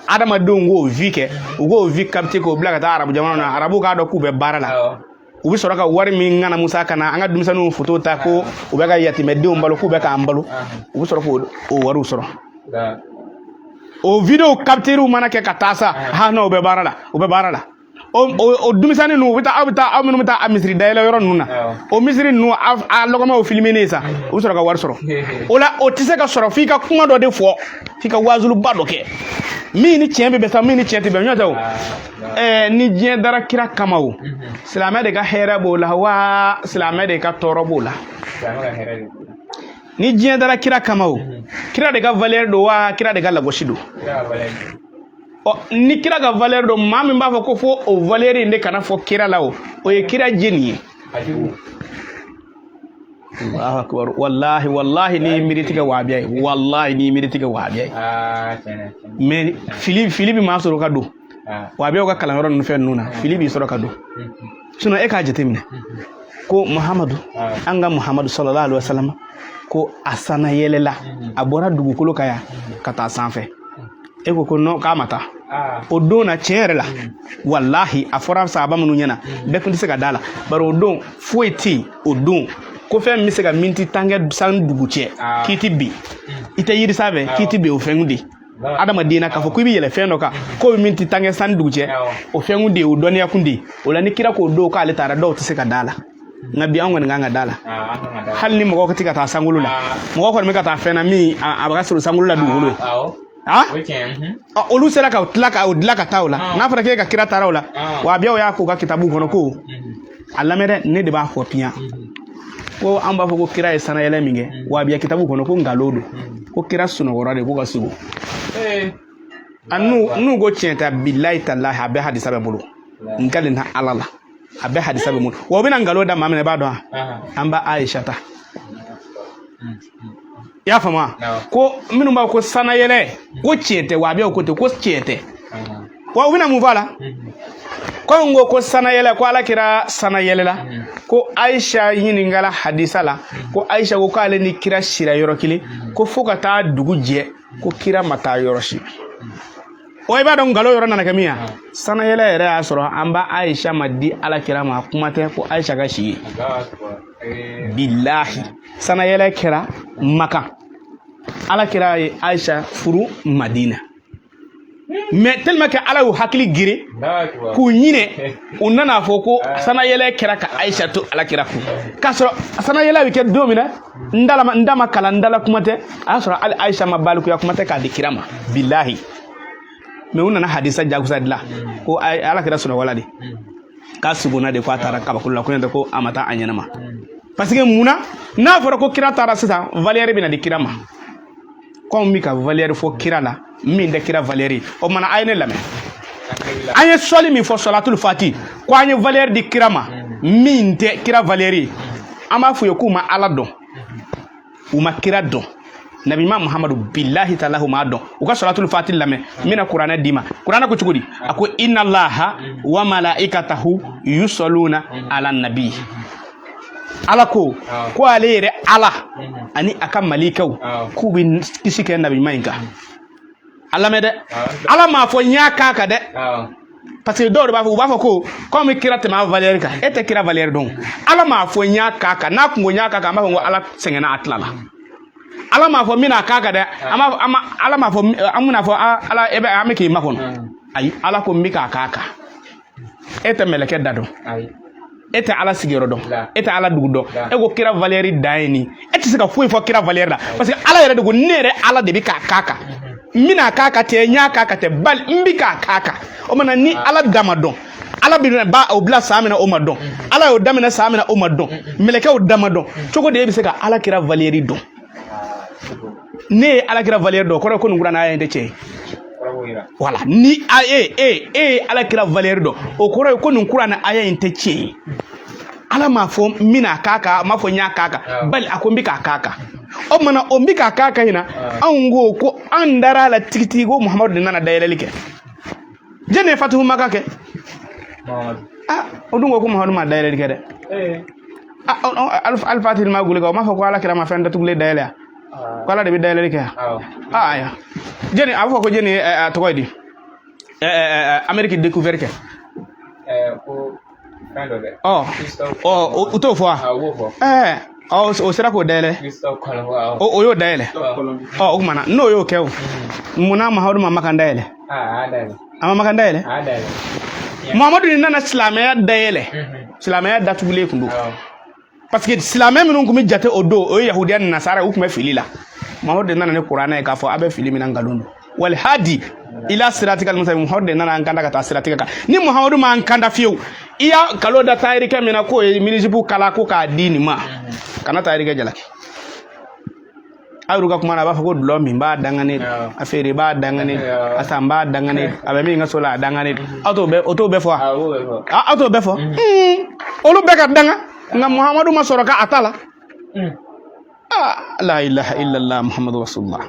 S1: adamadenw k'o vue kɛ, u k'o vue capter k'o bila ka taa arabu jamana na, arabuw k'a dɔn k'u bɛ baara la. U bɛ sɔrɔ ka wari min ŋana musa ka na an ka denmisɛnninw foto ta ko u bɛ ka yatimɛdenw balo, k'u bɛ k'an balo, u bɛ sɔrɔ k'o wariw sɔrɔ. O video capteriw mana kɛ ka taa sa, ha non, u bɛ baara la, u bɛ baara la. O denmisɛnnin ninnu, u bɛ taa, aw bɛ taa, aw minnu bɛ taa a misiri dayɛlɛ yɔrɔ ninnu na, o misiri ninnu a lɔgɔmaw filimenen sa, u bɛ sɔrɔ ka wari sɔrɔ o la. O tɛ se ka sɔrɔ f'i ka kuma dɔ de fɔ, f'i ka waazuluba dɔ kɛ min ni tiɲɛ bɛ bɛn sa, min ni tiɲɛ tɛ bɛn. Ɲɔgɔn tɛ o. Ni diɲɛ dara kira kama, o silamɛ de ka hɛrɛ b'o la wa silamɛ de ka tɔɔrɔ b'o la? Ni diɲɛ dara kira kama, o kira de ka valeur don wa kira de ka lagosi don? Ɔ, ni kira ka valeur don, maa min b'a fɔ ko fo o valeur in de kana fɔ kira la, o ye kira jeni ye. Allahu akbar. Wallahi, wallahi, ni miiri tigɛ wahabiya ye, wallahi, ni miiri tigɛ wahabiya ye. Mais fili, fili bɛ maa sɔrɔ ka don wahabiyaw ka kalanyɔrɔ ninnu fɛn ninnu na, fili b'i sɔrɔ ka don. Sinon e k'a jateminɛ ko Muhamadu, an ka Muhamadu sallallahu alaihi wasallam, ko a sana yɛlɛla, a bɔra dugukolo kan yan ka taa sanfɛ. E ko ko non, k'a ma taa. O don na, tiɲɛ yɛrɛ la, walahi, a fɔra sahaba minnu ɲɛna, bɛɛ tun tɛ se ka da la, bari o don foyi tɛ yen. O don ko fɛn min bɛ se ka miniti tan kɛ san dugu cɛ k'i ti bin, i tɛ yiri sanfɛ k'i ti bin, o fɛn de adamaden na k'a fɔ k'i bɛ yɛlɛ fɛn dɔ kan k'o bɛ miniti tan kɛ san dugu cɛ, o fɛn kun de ye, o dɔnniya kun de ye. O la ni kira k'o don k'ale taara, dɔw tɛ se ka da la. Nka bi an kɔni kan ka da la, hali ni mɔgɔ tɛ ka taa sankolo la, mɔgɔ kɔni bɛ ka taa fɛn na min a bɛ ka sɔrɔ sankolo la dugukolo ye. Olu sera ka tila ka o dilan ka taa o la. N'a fɔra k'e ka kira taara o la, wahabiyaw y'a k'u ka kitabu kɔnɔ ko a lamɛn dɛ, ne de b'a fɔ piyan ko an b'a fɔ ko kira ye sanayɛlɛ min kɛ, wahabiya kitabu kɔnɔ ko nkalon don, ko kira sunɔgɔra de, ko ka sugo. A n'u ko tiɲɛ tɛ, bilayi talahi, a bɛɛ hadisa bɛ bolo. N kalenna Ala la, a bɛɛ hadisa bɛ bolo. Wa u bɛna nkalon da maa min na, i b'a dɔn, an b'a Ayisa ta. I y'a faamu wa? Ko minnu b'a ko sanayɛlɛ ko tiɲɛ tɛ, wahabiyaw ko ten ko tiɲɛ tɛ. Wa u bɛna mun fɔ a la? Ko n ko sanayɛlɛ, ko Ala kira sanayɛlɛla, ko Ayisa ɲininkala hadisa la, ko Ayisa ko k'ale ni kira sira yɔrɔ kelen, ko fo ka taa dugu jɛ, ko kira ma taa yɔrɔ si. O i b'a dɔn nkalon yɔrɔ nana kɛ min ye, sanayɛlɛ yɛrɛ y'a sɔrɔ an ba Ayisa ma di Ala kira ma, kuma tɛ ko Ayisa ka si ye. Bilahi, sanayɛlɛ kɛra Makan, Ala kira ye Ayisa furu Madina. Mais tellement que Ala y'u hakili girin k'u ɲinɛ, u nana fɔ ko sanayɛlɛ kɛra ka Ayisa to Ala kira kun, k'a sɔrɔ sanayɛlɛ bɛ kɛ don min na, n da n da ma kalan, n dala kuma tɛ, a y'a sɔrɔ hali Ayisa ma balikuya, kuma tɛ k'a di kira ma. Bilahi, mais u nana hadisa jagosa dilan ko Ala kira sunɔgɔla de, k'a sugona de, ko a taara kabakolo la, ko ɲɛ tɛ, ko a ma taa a ɲɛnama. Parce que mun na? N'a fɔra ko kira taara sisan, valeur bɛ na di kira ma. Ko anw bɛ ka valeur fɔ kira la min tɛ kira valeur ye. O kumana, a ye ne lamɛn, an ye sɔli min fɔ, sɔlatul fati, ko an ye valeur di kira ma min tɛ kira valeur ye, an b'a f'u ye k'u ma Ala dɔn, u ma kira dɔn. Nabiɲuman Muhamadu, bilahi talahi, u m'a dɔn. U ka sɔlatul fati lamɛn, n bɛna kuranɛ d'i ma. Kuranɛ ko cogo di? A ko inna allaha wa malaikatahu yusalluna ala nabi. Ala ko ko ale yɛrɛ Ala ani a ka malikaw k'u bɛ kisi kɛ nabiɲuman in kan. A lamɛn dɛ, Ala m'a fɔ n y'a k'a kan dɛ, parce que dɔw de b'a fɔ, u b'a fɔ ko komi kira tɛmɛ a valeur kan, e tɛ kira valeur dɔn. Ala m'a fɔ n y'a k'a kan. N'a kun ko n y'a k'a kan, an b'a fɔ ko Ala sɛgɛnna, a tilala. Ala m'a fɔ n bɛna k'a kan dɛ. An b'a an ma Ala m'a fɔ an bɛna fɔ Ala e bɛ an bɛ k'i makɔnɔ. Ayi, Ala ko n bɛ k'a k'a kan. E tɛ mɛlɛkɛ da dɔn, e tɛ Ala sigiyɔrɔ dɔn, e tɛ Ala dugu dɔn. E ko kira valeur dan ye nin, e tɛ se ka foyi fɔ kira valeur la, parce que Ala yɛrɛ de ko ne yɛrɛ Ala de bɛ k'a k'a kan. N bɛna k'a kan tɛ, n y'a k'a kan tɛ, bali n bɛ k'a k'a kan. O mana ni Ala da ma dɔn, Ala bɛ ba o bila san min na, o ma dɔn. Ala y'o daminɛ san min na, o ma dɔn. Mɛlɛkɛw da ma dɔn. Cogo di e bɛ se ka Ala kira valeur dɔn? Ne ye Ala kira valeur dɔn, o kɔrɔ ye ko nin kuranɛ aya in tɛ tiɲɛ ye. Wala ni a e e e ye Ala kira valeur dɔn, o kɔrɔ ye ko nin kuranɛ aya in tɛ tiɲɛ ye. Ala m'a fɔ n bɛna k'a kan, a m'a fɔ n y'a k'a kan, bali a ko n bɛ k'a k'a kan. O tuma na o bɛ ka k'a kan in na, anw ko ko an dara a la tigitigi ko Muhamadu de nana dayɛlɛli kɛ. Jɛn de ye fatihu maka kɛ? Ah, o dun ko ko Muhamadu ma dayɛlɛli kɛ dɛ. Ah, alifatihi ma gulika, o m'a fɔ ko ala kira ma fɛn datugulen dayɛlɛ yan, ko ala de bɛ dayɛlɛli kɛ yan. Ah, aya, jɛni a bɛ fɔ ko jɛni a tɔgɔ ye di, Amérique découvert kɛ? Ɔ ɔ, u t'o fɔ wa? Ɔ, o sera k'o dayɛlɛ, o y'o dayɛlɛ. Ɔ, o tuma na n'o y'o kɛ, o munna Mahamadu ma makan dayɛlɛ? A ma makan dayɛlɛ. Muhamadu de nana silamɛya dayɛlɛ, silamɛya datugulen tun don, parce que silamɛ minnu tun bɛ jate o don, o ye yahudiya ni nasara ye, u tun bɛ fili la. Muhamadu de nana ni kuranɛ ye k'a fɔ a bɛ fili min na, nkalon don. Wal hadi ila siratikal mustaqim. Muhamadu de nana an kanda ka taa siratigɛ kan. Ni Muhamadu m'an kanda fiyewu, i y'a kalo da tayirikɛ min na k'o ye mini-jupe kala ko k'a di nin ma, kana tayirikɛ jalaki. A y'olu ka kuma na, a b'a fɔ ko dulɔ min b'a dangane, a feere b'a dangane, a san b'a dangane, a bɛ min ka so la a dangane. Aw t'o bɛɛ, o t'o bɛɛ fɔ wa? Aw t'o bɛɛ fɔ? Olu bɛɛ ka danga, nka Muhamadu ma sɔrɔ ka a ta la. Ah, la ilaha illallah Muhammadu rasulullah.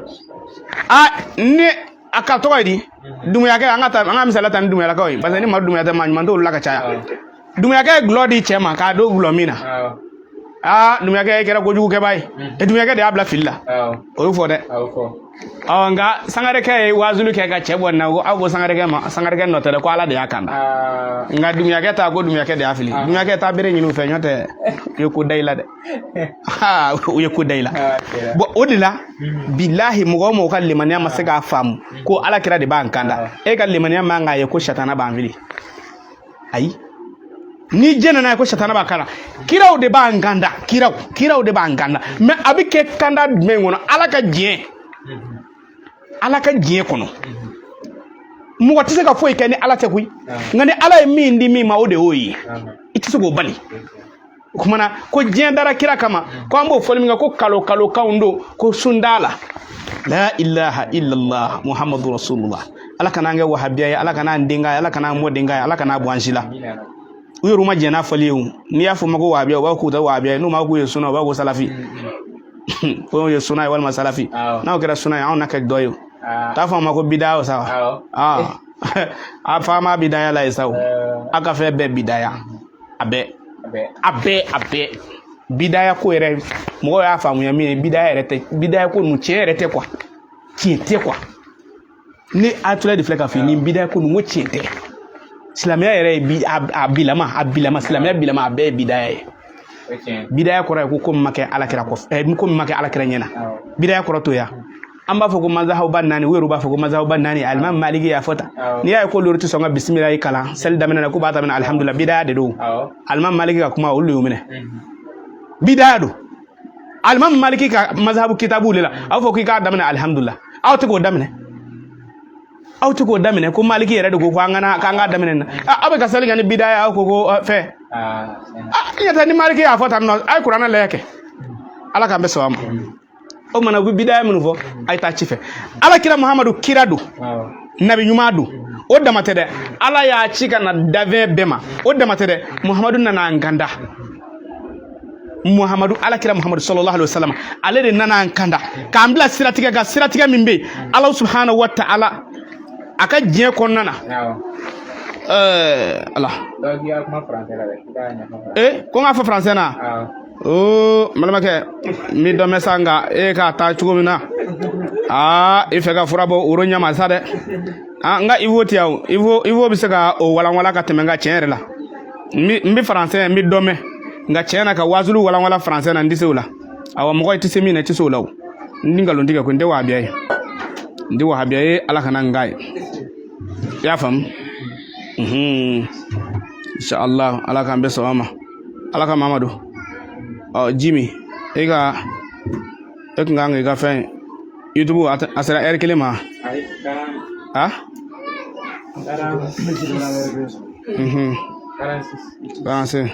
S1: Ah, ni a ka tɔgɔ ye di, Dumuyakɛ, an ka taa, an ka misaliya ta ni Dumuyalakaw ye, parce que ni maa Dumuya tɛ, maa ɲuman t'olu la ka caya. Dumuyakɛ ye gulɔ di cɛ ma k'a don gulɔ min na. Aa, Dumuyakɛ kɛra kojugukɛba ye. E, Dumuyakɛ de y'a bila fili la, o y'o fɔ dɛ. Ɔ, nka Sangarekɛ ye waazuli kɛ ka cɛ bɔ nin na, ko aw ko Sangarekɛ ma, Sangarekɛ nɔ tɛ dɛ, ko Ala de y'a kanda. Nka Dumuyakɛ ta, ko Dumuyakɛ de y'a fili. Dumuyakɛ taa bere ɲini u fɛ, ɲɔ tɛ u ye ko da i la dɛ. U ye ko da i la. Bon, o de la, bilahi, mɔgɔ o mɔgɔ ka limaniya ma se k'a faamu ko ala kira de b'an kanda, e ka limaniya man k'a ye ko satana b'an fili. Ayi, ni diɲɛ nana ye ko satana b'a kanda, kiraw de b'an kanda, kiraw, kiraw de b'an kanda. Mais a bɛ kɛ kanda jumɛn kɔnɔ? Ala ka diɲɛ, ala ka diɲɛ kɔnɔ. Mɔgɔ tɛ se ka foyi kɛ ni Ala tɛ koyi. Nka ni Ala ye min di min ma, o de y'o ye, i tɛ se k'o bali. O kuma na ko diɲɛ dara kira kama, ko an b'o fɔli min kɛ ko kalo kalo kanw don, ko sun t'a la. La ilaha illallah Muhammadu rasulullah. Ala kana an kɛ wahabiya ye, Ala kana an denkɛ ye, Ala kana an mɔdenkɛ ye, Ala kana bɔ an si la. U yɛrɛ ma jɛn n'a fɔli ye. O n'i y'a fɔ ma ko wahabiya, u b'a fɔ k'u tɛ wahabiya ye. N'u ma k'u ye suna, u b'a fɔ ko salafi, ko ye suna ye walima salafi. N'aw kɛra suna ye, anw na kɛ dɔ ye. O t'a fɔ a ma ko bidaya o sa wa? A fa ma bidaya la ye sa. O aw ka fɛn bɛɛ bidaya, a bɛɛ, a bɛɛ, a bɛɛ bidaya. Ko yɛrɛ mɔgɔw y'a faamuya min ye, bidaya yɛrɛ tɛ, bidaya ko ninnu tiɲɛ yɛrɛ tɛ quoi, tiɲɛ tɛ quoi. Ni atula de filɛ ka f'i ye nin bidaya ko ninnu, ko tiɲɛ tɛ. Silamɛya yɛrɛ ye bi a bilama, a bilama, silamɛya bilama, a bɛɛ ye bidaya ye. Bidaya kɔrɔ ye ko ko min ma kɛ ala kira kɔfɛ, ko min ma kɛ ala kira ɲɛna, bidaya kɔrɔ t'o ya. An b'a fɔ ko mazahabuba naani, u yɛrɛ b'a fɔ ko mazahabuba naani, alimami Maliki y'a fɔ tan. N'i y'a ye k'olu tɛ sɔn ka bisimilayi kalan seli daminɛ na, k'u b'a daminɛ alihamudulila, bidaya de don. Alimami Maliki ka kuma, olu de y'o minɛ, bidaya don. Alimami Maliki ka mazahabu kitabu de la, a b'a fɔ k'i k'a daminɛ alihamudulila, aw tɛ k'o daminɛ, aw tɛ k'o daminɛ. Ko Maliki yɛrɛ de ko k'an kana k'an k'a daminɛ nin na. Aw bɛ ka seli kɛ ni bidaya, aw ko ko fɛn i ɲɛ tɛ ni Maliki y'a fɔ tan nɔ. A ye kuranɛ lajɛ kɛ, Ala k'an bɛ sɔn a ma. O kumana u bɛ bidaya minnu fɔ, a ye taa ci fɛ. Ala kira Muhamadu kira don, nabi ɲuman don, o dama tɛ dɛ, Ala y'a ci ka na danfɛn bɛɛ ma. O dama tɛ dɛ, Muhamadu nana an kanda. Muhamadu, ala kira Muhamadu sallallahu alaihi wasallam, ale de nana an kanda k'an bila siratigɛ kan, siratigɛ min bɛ yen, Ala subhanahu wa ta'ala a ka diɲɛ kɔnɔna na. Ala ko n k'a fɔ faransɛ na. Oo, n balimakɛ, n b'i dɔn mɛn sa, nka e k'a taa cogo min na, aa, i fɛ ka fura bɔ woro ɲama sa dɛ. Aa, n ka Ivo ti yan o, Ivo, Ivo bɛ se ka o walanwalan ka tɛmɛ n kan. Tiɲɛ yɛrɛ la, n bɛ faransɛ, n bɛ dɔ mɛn, nka tiɲɛ na, ka wazulu walanwalan faransɛ na, n tɛ se o la. Awa, mɔgɔ i tɛ se min na, i tɛ se o la. O n ni nkalon tigɛ ko n tɛ wahabiya ye, n tɛ wahabiya ye, Ala kana n k'a ye. I y'a faamu? Inshallah, Ala k'an bɛɛ sɔn a ma. Ala ka Mamadu ɔ Jimi, e ka e kun kan k'i ka fɛn YouTube, a sera ɛri kelen ma. A 46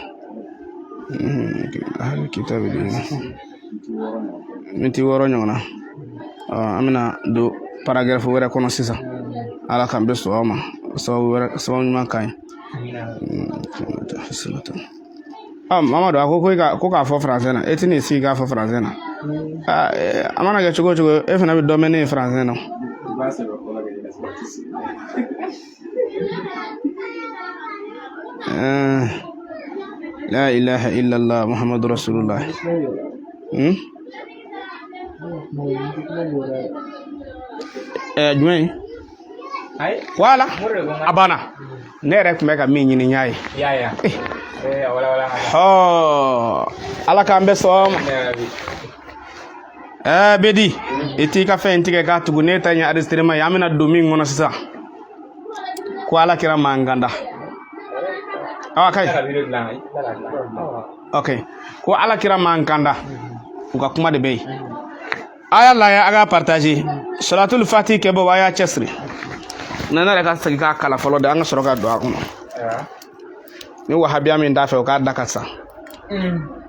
S1: hali kitabu di minti 6 ɲɔgɔn na. An bɛna don paragraphe wɛrɛ kɔnɔ sisan. Ala k'an bɛɛ sɔn a ma, sababu wɛrɛ, sababu ɲuman ka ɲi. Ah, Mamadu a ko ko ka ko k'a fɔ faransɛ na, e tɛn'i sigi k'a fɔ faransɛ na. Ah, a mana kɛ cogo o cogo, e fana bɛ dɔ mɛn ne ye faransɛ na. La ilaha illallah muhammadu rasulullah. Jumɛn ye? Wala a banna, ne yɛrɛ tun bɛ ka min ɲini, n y'a ye. Ala k'an bɛɛ sɔn ma. Ɛɛ bedi, i t'i ka fɛn in tigɛ k'a tugu ne ta ɲɛ enregistrement ye. An bɛna don min kɔnɔ sisan, ko Ala kira m'an kanda. Awa kayi, ok, ko Ala kira m'an kanda, u ka kuma de bɛ yen. A y'a lajɛ, a k'a partager. Salatul fati kɛ bɔ, a y'a cɛsiri. Na ne yɛrɛ ka segin k'a kalan fɔlɔ de, an ka sɔrɔ ka don a kɔnɔ. Ni wahabiya min t'a fɛ, o k'a da ka sa.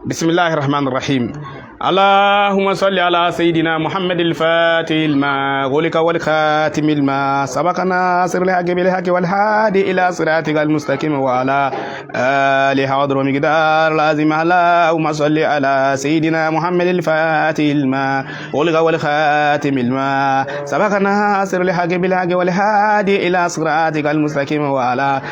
S1: بسم الله الرحمن الرحيم. اللهم صل على سيدنا محمد الفاتح لما أغلق والخاتم لما سبق ناصر الحق بالحق والهادي إلى صراطك المستقيم وعلى آله قدر ومقدار العظيم. اللهم صل على سيدنا محمد الفاتح لما أغلق والخاتم لما سبق ناصر الحق بالحق والهادي إلى صراطك المستقيم وعلى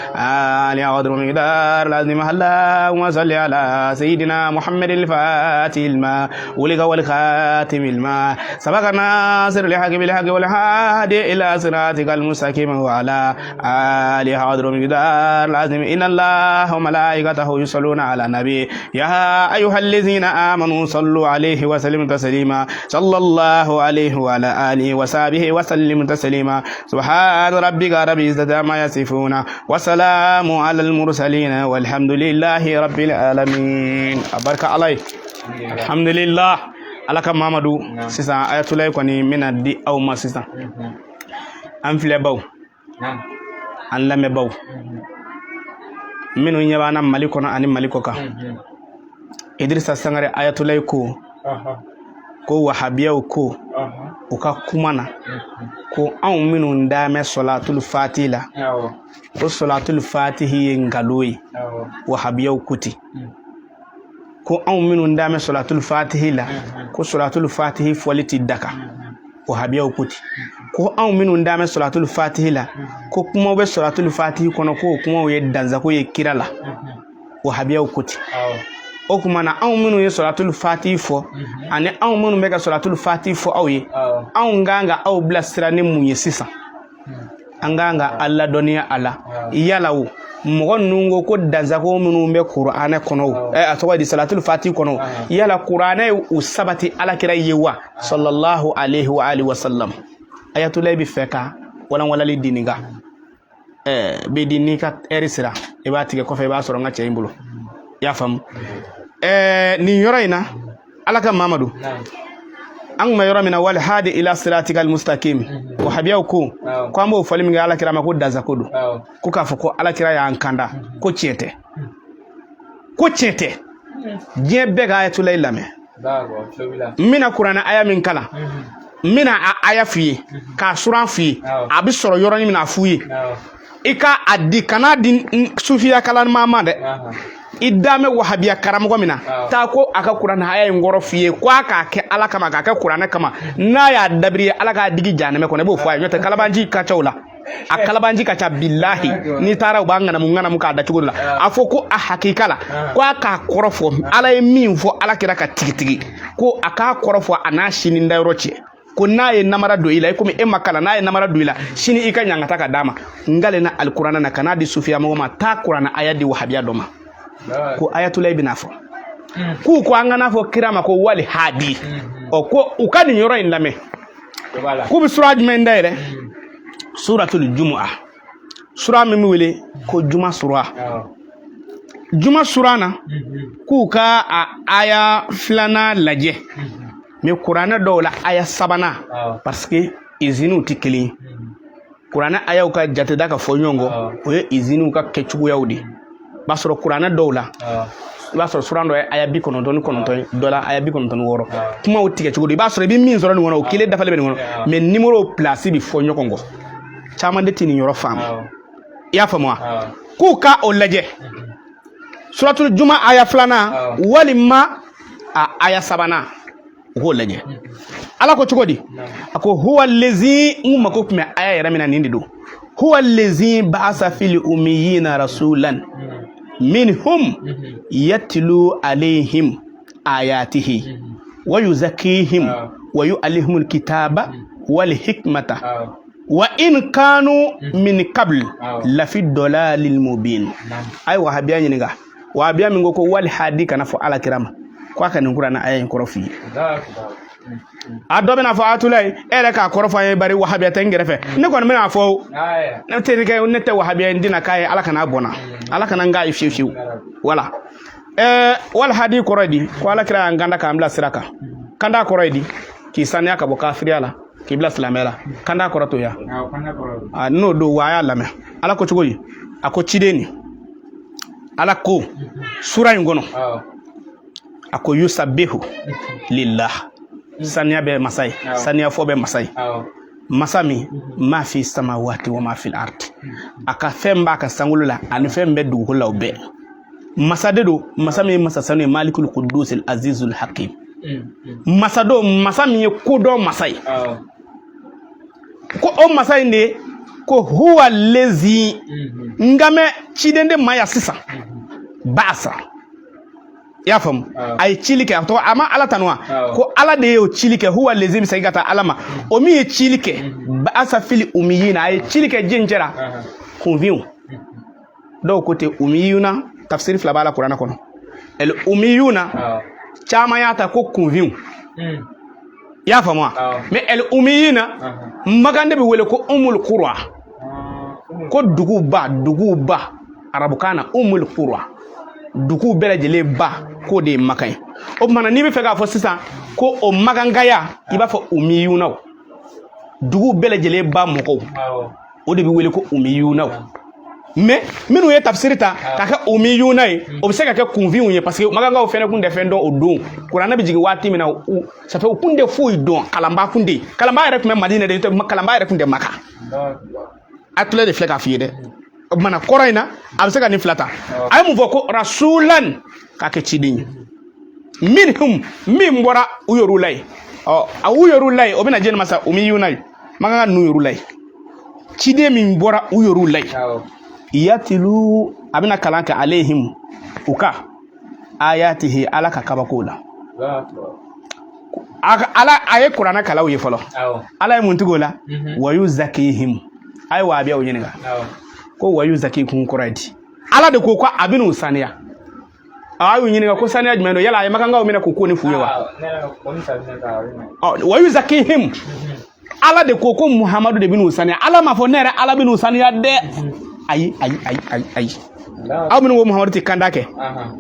S1: آله قدر ومقدار العظيم. اللهم صل على سيدنا محمد الفاتح لما أغلق والخاتم لما سبق ناصر الحق بالحق والهادي إلى صراطك المستقيم وعلى آله قدر ومقدار العظيم. إن الله وملائكته يصلون على النبي يا أيها الذين آمنوا صلوا عليه وسلموا تسليما. صلى الله عليه وعلى آله وصحبه وسلم تسليما. سبحان ربك رب العزة عما يصفون وسلام على المرسلين والحمد لله رب العالمين. A barika Ala ye, alhamdulillah. Ala ka Mamadu, sisan ayatulayi kɔni n bɛna di aw ma sisan. An filɛbaw, an lamɛnbaw minnu ɲɛ b'an na Mali kɔnɔ ani Mali kɔ kan, Idirisa Sangare ayatulayi ko ko wahabiyaw ko u ka kuma na ko anw minnu damɛ sɔlatul fatihi la, ko sɔlatul fatihi ye nkalon ye. Wahabiyaw ko ten ko anw minnu damɛ sɔlatul fatihi la, ko sɔlatul fatihi fɔli ti daka. Wahabiyaw ko ten ko anw minnu damɛ sɔlatul fatihi la, ko kumaw bɛ sɔlatul fatihi kɔnɔ, k'o kumaw ye dansago ye kira la. Wahabiyaw ko ten. O tuma na, anw minnu ye sɔlatul fatihi fɔ ani anw minnu bɛ ka sɔlatul fatihi fɔ aw ye, anw kan ka aw bilasira ni mun ye sisan? An kan ka a ladɔnniya a la. Yala o mɔgɔ ninnu ko ko dansago minnu bɛ kuranɛ kɔnɔ o, a tɔgɔ di, salatul fati kɔnɔ, yala kuranɛ ye u sabati alakira ye wa, sallallahu alaihi wa alihi wa sallam? Ayatollah bɛ fɛ ka walanwalali di nin kan. Bɛ di n'i ka ɛri sera, i b'a tigɛ kɔfɛ, i b'a sɔrɔ n ka cɛ in bolo. I y'a faamu? Nin yɔrɔ in na, Ala ka Mamadu, an kun bɛ yɔrɔ min na, wal hadi ila siratikal mustaqim. Wahabiyaw ko ko an b'o fɔli min kɛ alakira ma ko dansago don, ko k'a fɔ ko alakira y'an kanda, ko tiɲɛ tɛ, ko tiɲɛ tɛ. Diɲɛ bɛɛ ka ayatulayi lamɛn. N bɛna kuranɛ aya min kalan, n bɛna a aya f'i ye, k'a suran f'i ye, a bɛ sɔrɔ yɔrɔnin min na, a f'u ye. I ka a di, kan'a di sufiya kalanmaa ma dɛ. I damɛ wahabiya karamɔgɔ min na, taa ko a ka kuranɛ aya in kɔrɔ f'i ye, ko a k'a kɛ Ala kama, k'a kɛ kuranɛ kama. N'a y'a dabiri ye, Ala k'a digi jahanɛmɛ kɔnɔ. I b'o fɔ a ye, n'o tɛ kalabanji ka ca o la, a kalabanji ka ca bilahi. N'i taara, u b'a ŋanamu ŋanamu k'a da cogo dɔ la. A fɔ ko a hakika la, ko a k'a kɔrɔ fɔ, Ala ye min fɔ ala kira ka tigitigi, ko a k'a kɔrɔ fɔ a n'a sini dayɔrɔ cɛ, ko n'a ye namara don i la, i komi e ma kalan, n'a ye namara don i la sini, i ka ɲangata ka d'a ma. N kalenna alikuranɛ na, kan'a di sufiya mɔgɔ ma. Taa kuranɛ aya di wahabiya dɔ ma, ko ayatulayi bɛna fɔ k'u ko an kana fɔ kira ma ko wali hadi. Ɔ, ko u ka nin yɔrɔ in lamɛn, k'u bɛ sura jumɛn dayɛlɛ? Suratul jumu'a, sura min bɛ wele ko juma sura. Juma sura na, k'u ka a aya filanan lajɛ, mais kuranɛ dɔw la aya sabanan, parce que iziniw tɛ kelen ye. Kuranɛ ayaw ka jateda ka fɔ ɲɔgɔn kɔ, o ye iziniw ka kɛcogoyaw de ye. B'a sɔrɔ kuranɛ dɔw la, i b'a sɔrɔ suran dɔ ye aya 99 ye, dɔ la aya 96. Kumaw tigɛ cogo di? I b'a sɔrɔ i bɛ min sɔrɔ nin kɔnɔ, o kelen dafalen bɛ nin kɔnɔ, mais nimoro pilasi bɛ fɔ ɲɔgɔn kɔ. Caman de tɛ nin yɔrɔ faamu. I y'a faamu wa? K'u ka o lajɛ. Suratul juma aya filanan walima a aya sabanan, u k'o lajɛ. Ala ko cogo di? A ko huwa lezi, n mako tun bɛ aya yɛrɛ min na, nin de don: huwa lezi ba'asa fil ummiyina rasulan minhum yatlu alayhim ayatihi wa yuzakkihim wa yu'allimuhumul kitaba wal hikmata wa in kanu min qabl lafi dalalil mubin. A ye wahabiya ɲininka, wahabiya min ko ko wali hadi kana fɔ ala kira ma, ko a ka nin kuranɛ aya in kɔrɔ f'i ye. A dɔ bɛna fɔ Atulayi, e yɛrɛ k'a kɔrɔ fɔ an ye, bari wahabiya tɛ n kɛrɛfɛ. Ne kɔni bɛna fɔ, ne terikɛ, ne tɛ wahabiya ye, n tɛna k'a ye. Ala kana a bɔnna, Ala kana n k'a ye fiyewu fiyewu. Wala wali hadi kɔrɔ ye di? Ko ala kira y'an kanda k'an bila sira kan. Kanda kɔrɔ ye di? K'i saniya ka bɔ kafiriya la, k'i bila silamɛya la. Kanda kɔrɔ to ya n'o don wa. A y'a lamɛn, Ala ko cogo di? A ko ciden nin, Ala ko sura in kɔnɔ, a ko yusabihu lillah, saniya bɛ masa ye, saniya fɔ bɛ masa ye, masa min ma fi samawati wa ma fil ardi, a ka fɛn b'a ka sankolo la ani fɛn bɛ dugukolo la, o bɛɛ masa de don. Masa min ye masa sanu ye, malikul qudusil azizul hakim, masa don, masa min ye kodɔn masa ye. Ko o masa in de ko huwa lezi, n kan bɛ ciden de ma yan sisan, baasa, i y'a faamu, a ye cili kɛ, a tɔgɔ a ma Ala tanu wa? Ko Ala de y'o cili kɛ. Huwa lezi bɛ segin ka taa Ala ma, o min ye cili kɛ, baasa fili umiyina, a ye cili kɛ jɛn cɛra kunfinw. Dɔw ko ten umiyuna, tafsiri fila b'a la kuranɛ kɔnɔ. El umiyuna, caman y'a ta ko kunfinw, i y'a faamu wa? Mais el umiyina, Makan de bɛ wele ko umul kura, ko duguba, duguba arabukan na umul kura, dugu bɛɛ lajɛlen ba, k'o de ye Makan ye. O tuma na, n'i bɛ fɛ k'a fɔ sisan ko o Makankaya, i b'a fɔ umiyunaw, dugu bɛɛ lajɛlen ba mɔgɔw, o de bɛ wele ko umiyunaw. Mais minnu ye tafsiri ta k'a kɛ umiyuna ye, o bɛ se ka kɛ kunfinw ye, parce que Makankaw fɛnɛ kun tɛ fɛn dɔn o don. Kuranɛ bɛ jigin waati min na, u ça fait u kun tɛ foyi dɔn, kalanba kun tɛ yen. Kalanba yɛrɛ tun bɛ Madina de, kalanba yɛrɛ kun tɛ Maka. A tule de filɛ k'a f'i ye dɛ. O tuma na, kɔrɔ in na, a bɛ se ka nin fila ta. A ye mun fɔ? Ko rasulan, k'a kɛ ciden ye, minhum, min bɔra u yɛrɛw la yen. Ɔ, a u yɛrɛw la yen, o bɛna jɛni ma sa, umiyuna ye, Makan ninnu yɛrɛw la yen, ciden min bɔra u yɛrɛw la yen, yatilu, a bɛna kalan kɛ, alehim, u ka ayatihi, Ala ka kabakow la. Ala a ye kuranɛ kalan u ye fɔlɔ. Ala ye mun tig'o la? Wa yuzakihim. A ye wahabiyaw ɲininka ko wa yuzakihim kɔrɔ ye di? Ala de ko ko a bɛn'u saniya. A y'u ɲininka ko saniya jumɛn don? Yala a ye Makankaw minɛ k'u ko ni fu ye wa? Ɔ, wa yuzakihim, Ala de ko ko Muhamadu de bɛn'u saniya. Ala m'a fɔ ne yɛrɛ Ala bɛn'u saniya dɛ. Ayi, ayi, ayi, ayi, ayi. Aw minnu ko Muhamadu tɛ kanda kɛ,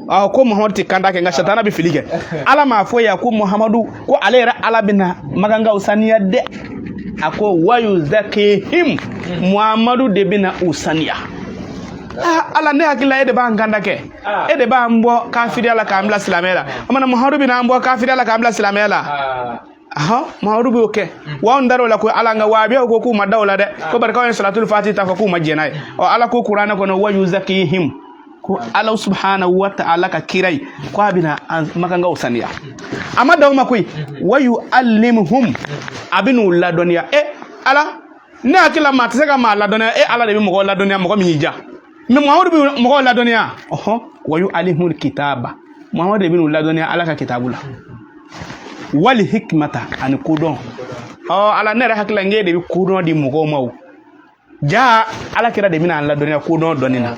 S1: ɔ, ko Muhamadu tɛ kanda kɛ, nka satana bɛ fili kɛ. Ala m'a fɔ yan ko Muhamadu ko ale yɛrɛ Ala bɛna Makankaw saniya dɛ. A ko wayuzakihim, Muhamadu de bɛna u saniya. Ah, Ala, ne hakili la e de b'an kanda kɛ, e de b'an bɔ kafiriya la k'an bila silamɛya la. O mana, Muhamadu bɛna an bɔ kafiriya la k'an bila silamɛya la. Ahan, Muhamadu b'o kɛ wa? Anw dar'o la ko Ala, nka wahabiyaw ko k'u ma da o la dɛ, ko barikaw ye salatul fati ta fɔ k'u ma jɛn n'a ye. Ɔ, Ala ko kuranɛ kɔnɔ wa yuzakihim, ko Ala subhanahu wa ta'ala ka kira ye, ko a bɛna an Makankaw saniya. A ma dan o ma koyi, wa yu'allimuhum, a bɛn'u ladɔnniya. E Ala, ne hakili la maa tɛ se ka maa ladɔnniya, e Ala de bɛ mɔgɔw ladɔnniya, mɔgɔ min y'i ja. Mais Muhamadu bɛ mɔgɔw ladɔnniya. Ɔhɔn, wa yu'allimuhum kitaba, Muhamadu de bɛn'u ladɔnniya Ala ka kitabu la, wali hikmata, ani kodɔn. Ɔ, Ala, ne yɛrɛ hakili la n k'e de bɛ kodɔn di mɔgɔw ma. O ja, Ala kira de bɛna an ladɔnniya kodɔn dɔnni na.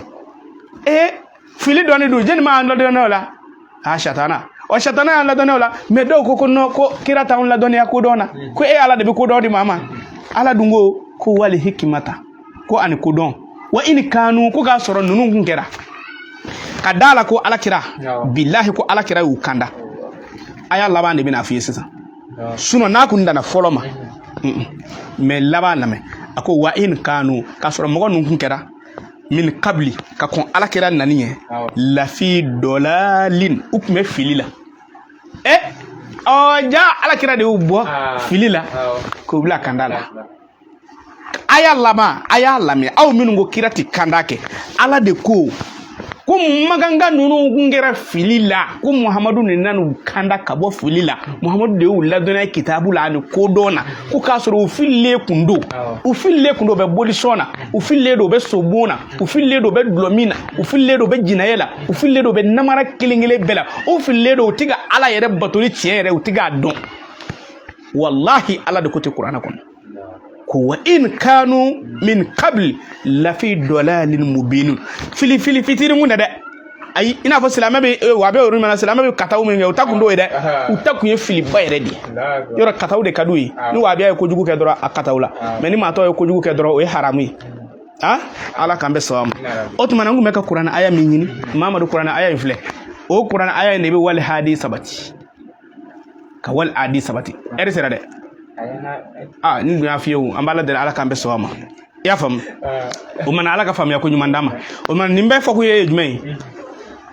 S1: Ee, fili dɔnni dun, jɛni m'an ladɔnniya o la? A satana, ɔ, satana y'an ladɔnniya o la. Mais dɔw ko ko non, ko kira t'anw ladɔnniya kodɔn na, ko e Ala de bɛ kodɔn di maa ma. Ala dun ko ko wali hikimata, ko ani kodɔn. Wa ini kanu, ko k'a sɔrɔ ninnu kun kɛra ka da la ko Ala kira, bilahi, ko Ala kira y'u kanda. A y'a laban de bɛna f'i ye sisan, sinon n'a kun danna fɔlɔ ma. Mais laban lamɛn. A ko wa in kanu, k'a sɔrɔ mɔgɔ ninnu kun kɛra min kabili, ka kɔn Ala kira nani ɲɛ, lafi dɔlalin, u tun bɛ fili la. E ɔ, ja Ala kira de y'u bɔ fili la k'u bila kanda la. A y'a laban, a y'a lamɛn, aw minnu ko kira ti kanda kɛ, Ala de ko Ko makanka ninnu kun kɛra fili la, ko Muhamadu de nan'u kanda ka bɔ fili la. Muhamadu de y'u ladɔnniya kitabu la ani kodɔn na, ko k'a sɔrɔ u fililen kun don, u fililen kun don, u bɛ bolisɔn na, u fililen don, u bɛ sobon na, u fililen don, u bɛ dulɔmin na, u fililen don, u bɛ jinɛya la, u fililen don, u bɛ namara kelen kelen bɛɛ la, u fililen don, u tɛ ka Ala yɛrɛ batoli tiɲɛ yɛrɛ, u tɛ k'a dɔn. Walahi, Ala de ko ten Kuranɛ kɔnɔ ko wa in kanu min qabl lafi dalalin mubin. Fili fili fitinin kun tɛ dɛ. Ayi, i n'a fɔ silamɛ bɛ wa a bɛ yɔrɔ min na, silamɛ bɛ kataw min kɛ, u ta kun t'o ye dɛ. U ta kun ye filiba yɛrɛ de ye. Yɔrɔ kataw de ka d'u ye. Ni wahabiya ye kojugu kɛ dɔrɔn, a kataw la, mais ni maa tɔw ye kojugu kɛ dɔrɔn, o ye haramu ye. Ah, Ala k'an bɛ sɔn a ma. O tuma na, n kun bɛ ka Kuranɛ aya min ɲini, Mamadu, Kuranɛ aya in filɛ. O Kuranɛ aya in de bɛ wali hadi sabati, ka wali adi sabati. Ɛri sera dɛ. Aa, ni dun y'a f'i ye o, an b'Ala deli, Ala k'an bɛ sɔn a ma. I y'a faamu? O mana, Ala ka faamuya ko ɲuman d'a ma. O mana, nin bɛɛ fɔ kun ye jumɛn ye?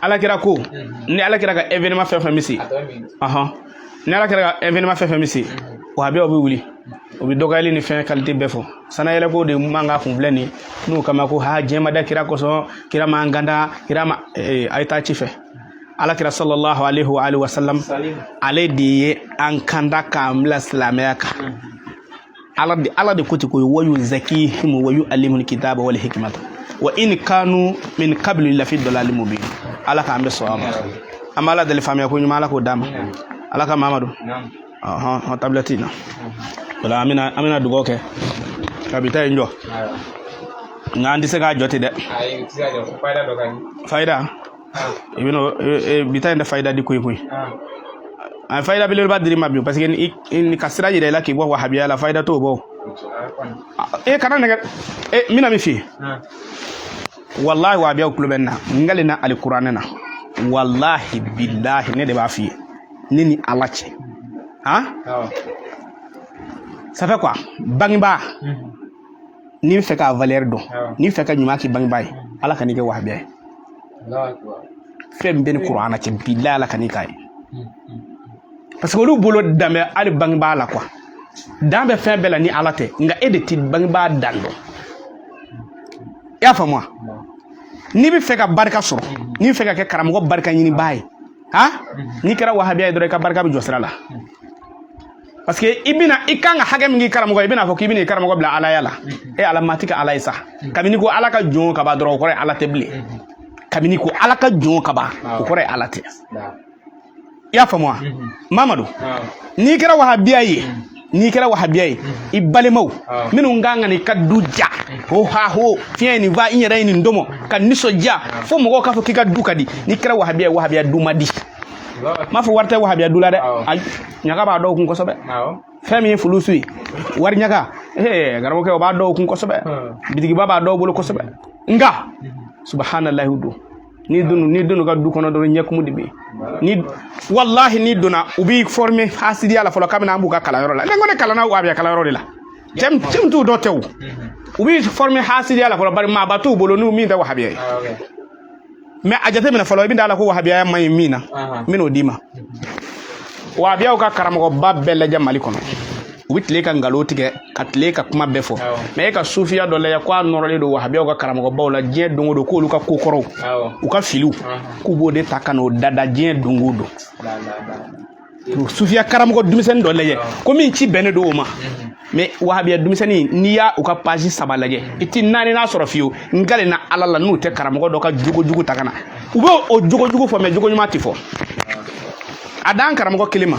S1: Ala kira ko, ni Ala kira ka événement fɛn fɛn bɛ se, ɔhɔn, ni Ala kira ka événement fɛn fɛn bɛ se, wahabiyaw bɛ wuli, u bɛ dɔgɔyali ni fɛn qualité bɛɛ fɔ. Sanayɛlɛko de man ka kun filɛ nin n'o kama ko ha diɲɛ ma da kira kosɔn, kira man ganda, kira ma a ye taa ci fɛ. Ala kira sallallahu alaihi wa alihi wa sallam, ale de ye an kanda k'an bila silamɛya kan. Ala de ko ten ko wa yuzakihim wa yu'allimuhum kitaba wal hikmata wa in kanu min qabli lafi dalalin mubin. Ala k'an bɛ sɔn a ma. An b'Ala deli, faamuya ko ɲuman, Ala k'o d'an ma. Ala ka Mamadu ɔhɔn hɔn tablette na o la, an bɛna dugawu kɛ ka bi ta in jɔ, nka an tɛ se k'a jɔ ten dɛ. Fayida i bɛna bi ta in tɛ fayida di koyi koyi. A fayida belebeleba dir'i ma bi, parce que ni ka sira yira i la k'i bɔ wahabiya la, fayida t'o bɔ. E kana nɛgɛ e n bɛna min f'i ye. Walahi, wahabiyaw tulo bɛ n na, n kalen na alikuranɛ na. Walahi bilahi, ne de b'a f'i ye, ne ni Ala cɛ. Han, ça fait quoi? Bangebaa, n'i bɛ fɛ k'a valeur dɔn, n'i bɛ fɛ ka ɲuman k'i bangebaa ye, Ala ka n'i kɛ wahabiya ye. Fɛn min bɛ ni Kuranɛ cɛ, bilahi, Ala ka n'i k'a ye, parce que olu bolo dan bɛ hali bangebaa la quoi. Dan bɛ fɛn bɛɛ la ni Ala tɛ, nka e de ti bangebaa dan dɔn. I y'a faamu wa? N'i bɛ fɛ ka barika sɔrɔ, n'i bɛ fɛ ka kɛ karamɔgɔ barika ɲinibaa ye, han, n'i kɛra wahabiya ye dɔrɔn, i ka barika bɛ jɔ sira la, parce que i bɛna i kan ka hakɛ min k'i karamɔgɔ ye, i bɛna fɔ k'i bɛna i karamɔgɔ bila alaya la. E Ala maa ti ka Ala ye sa. Kabini ko Ala ka jɔn ka ban dɔrɔn, o kɔrɔ ye Ala tɛ bilen. Kabini ko Ala ka jɔn ka ban, o kɔrɔ ye Ala tɛ. I y'a faamu wa, Mamadu? N'i kɛra wahabiya ye, n'i kɛra wahabiya ye, i balimaw minnu kan ka n'i ka du ja, ho ha ho, fiɲɛ ye nin fa, n yɛrɛ ye nin dɔmɔ ka nisɔndiya fo mɔgɔw k'a fɔ k'i ka du ka di, n'i kɛra wahabiya ye, wahabiya du man di. N m'a fɔ wari tɛ wahabiya du la dɛ. Ayi, ɲaga b'a dɔw kun kosɛbɛ. Fɛn min ye fulusu ye, wari ɲaga, ee karamɔgɔkɛ, o b'a dɔw kun kosɛbɛ. Bitigiba b'a dɔw bolo kosɛbɛ. Nka subahanallahi, don n'i donna ka du kɔnɔ dɔrɔn, ɲɛkumu de bɛ yen. Ni walahi, n'i donna, u b'i former hasidiya la fɔlɔ. Kabini an b'u ka kalanyɔrɔ la, ne ko ne kalanna wahabiya kalanyɔrɔ de la, cɛ min t'u dɔ tɛ o, u b'i former hasidiya la fɔlɔ, bari maaba t'u bolo n'u min tɛ wahabiya ye. Mais a jateminɛ fɔlɔ, i bɛ da la ko wahabiya man ɲi min na, n bɛn'o d'i ma. Wahabiyaw ka karamɔgɔba bɛɛ lajɛ Mali kɔnɔ, u bɛ tile ka nkalon tigɛ, ka tile ka kuma bɛɛ fɔ. Mais e ka sufiya dɔ lajɛ ko a nɔrɔlen don wahabiyaw ka karamɔgɔbaw la diɲɛ don o don, k'olu ka ko kɔrɔw, u ka filiw, k'u b'o de ta ka n'o dada diɲɛ don o don. Sufiya karamɔgɔ denmisɛnnin dɔ lajɛ ko min ci bɛnnen don o ma. Mais wahabiya denmisɛnnin, n'i y'a u ka page saba lajɛ, i ti naani n'a sɔrɔ fiyewu. N kalenna Ala la, n'u tɛ karamɔgɔ dɔ ka jogo jugu ta ka na, u b'o o jogo jugu fɔ, mais jogo ɲuman tɛ fɔ. A d'an karamɔgɔ kelen ma.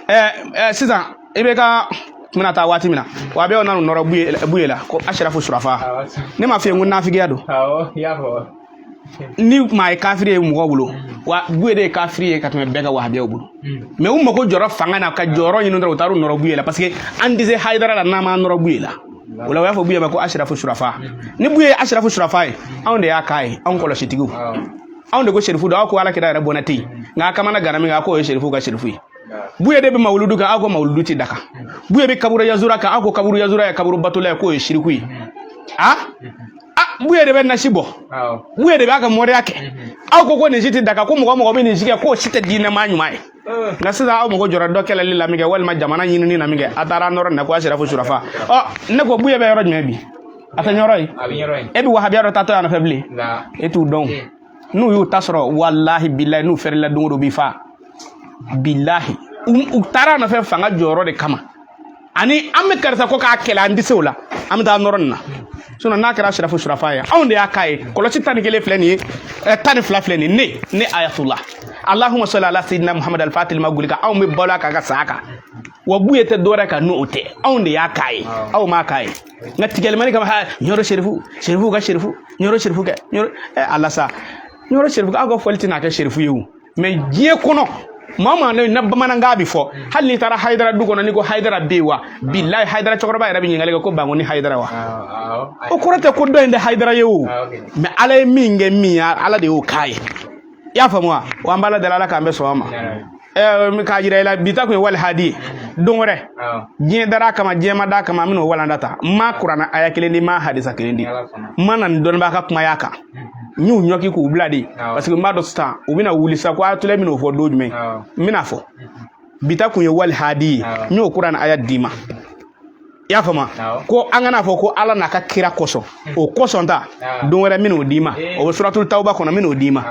S1: Ɛɛ ɛɛ sisan i bɛ ka kun bɛna taa waati min na, wahabiyaw nana nɔrɔ Buye la ko Ashrafu Surafa. Ne m'a f'i ye n ko nafigiya don.
S2: Awɔ, i y'a fɔ.
S1: Ni maa ye kafiri ye mɔgɔw bolo wa, Buye de ye kafiri ye ka tɛmɛ bɛɛ ka wahabiyaw bolo. Mais u mago jɔra fanga na ka jɔyɔrɔ ɲini dɔrɔn, u taar'u nɔrɔ Buye la, parce que an tɛ se Hayidara la n'an m'an nɔrɔ Buye la. O la, u y'a fɔ Buye ma ko Ashrafu Surafa. Ni Buye ye Ashrafu Surafa ye, anw de y'a k'a ye, anw kɔlɔsitigiw, anw de ko serifu don. Aw ko Ala kira yɛrɛ bɔnɛ tɛ yen, nka a kamana gana min kɛ, a k'o ye serifu ka serifu ye. Buye de bɛ mawuludu kan, aw ko mawuludu tɛ daka. Buye bɛ kaburu yazura kan, aw ko kaburu yazura ye kaburu batola ye, k'o ye siriku ye. A a Buye de bɛ nasi bɔ. Buye de b'a ka mɔriya kɛ, aw ko ko nin si tɛ daka, ko mɔgɔ mɔgɔ bɛ nin si kɛ, k'o si tɛ diinɛmaa ɲuman ye. Nka sisan, aw mago jɔra dɔ kɛlɛli la min kɛ, walima jamana ɲinini na min kɛ, a taara nɔrɔ nin na ko Ashrafu Surafa. Ɔ, ne ko Buye bɛ yɔrɔ jumɛn bi? A tɛ ɲɔrɔ ye. E bɛ wahabiya dɔ taatɔ yan nɔfɛ bilen, e t'u dɔn. N'u y'u ta sɔrɔ, walahi bilahi, n'u fɛrɛla don o don, u b'i fa. Bilahi, u taara a nɔfɛ fanga jɔyɔrɔ de kama. Ani an bɛ karisa ko k'a kɛlɛ, an tɛ se o la, an bɛ taa nɔrɔ nin na. Sinon n'a kɛra sirafu surafa ye, anw de y'a k'a ye. Kɔlɔsi 11 filɛ nin ye, 12 filɛ nin ye. Ne ayatullah, allahumma salli ala sayyidina muhammad al-fatih ma guli kan, anw bɛ balo a kan ka sa a kan. Wa buye tɛ dɔwɛrɛ kan n'o tɛ, anw de y'a k'a ye, aw m'a k'a ye. Nka tigɛlimani kama, ha, ɲɔrɔ serifu, serifu ka serifu, ɲɔrɔ serifu kɛ ɲɔrɔ. Ala sa, ɲɔrɔ serifu, aw ka fɔli tɛna kɛ serifu ye o. Mais diɲɛ kɔnɔ, maa o maa na bamanankan bɛ fɔ, hali n'i taara hayidara du kɔnɔ, n'i ko hayidara bɛ yen wa, bilayi, hayidara cɛkɔrɔba yɛrɛ bɛ ɲininkali kɛ ko Bankoni hayidara wa. O kɔrɔ tɛ ko dɔ in tɛ hayidara ye o, mais ala ye min kɛ min ye, ala de y'o k'a ye. I y'a faamu wa? Wa an b'ala deli, ala k'an bɛ sɔn a ma. K'a jira i la, bi ta kun ye wali hadi ye. Don wɛrɛ, diɲɛ dara a kama, diɲɛ ma d'a kama, an bɛn'o walanda ta. N ma kuranɛ aya kelen di, n ma hadisa kelen di, n ma na ni dɔnnibaa ka kuma y'a kan. N y'u ɲɔki k'u bila de, parce que n b'a dɔn sisan u bɛna wuli sa ko ayatollah bɛn'o fɔ don jumɛn, n bɛna fɔ. Bi ta kun ye wali hadi ye, n y'o kuranɛ aya d'i ma. I y'a faamu? Ko an kana fɔ ko ala n'a ka kira kosɔn, o kosɔn ta, don wɛrɛ n bɛn'o d'i ma. O bɛ suratul tawba kɔnɔ, n bɛn'o d'i ma.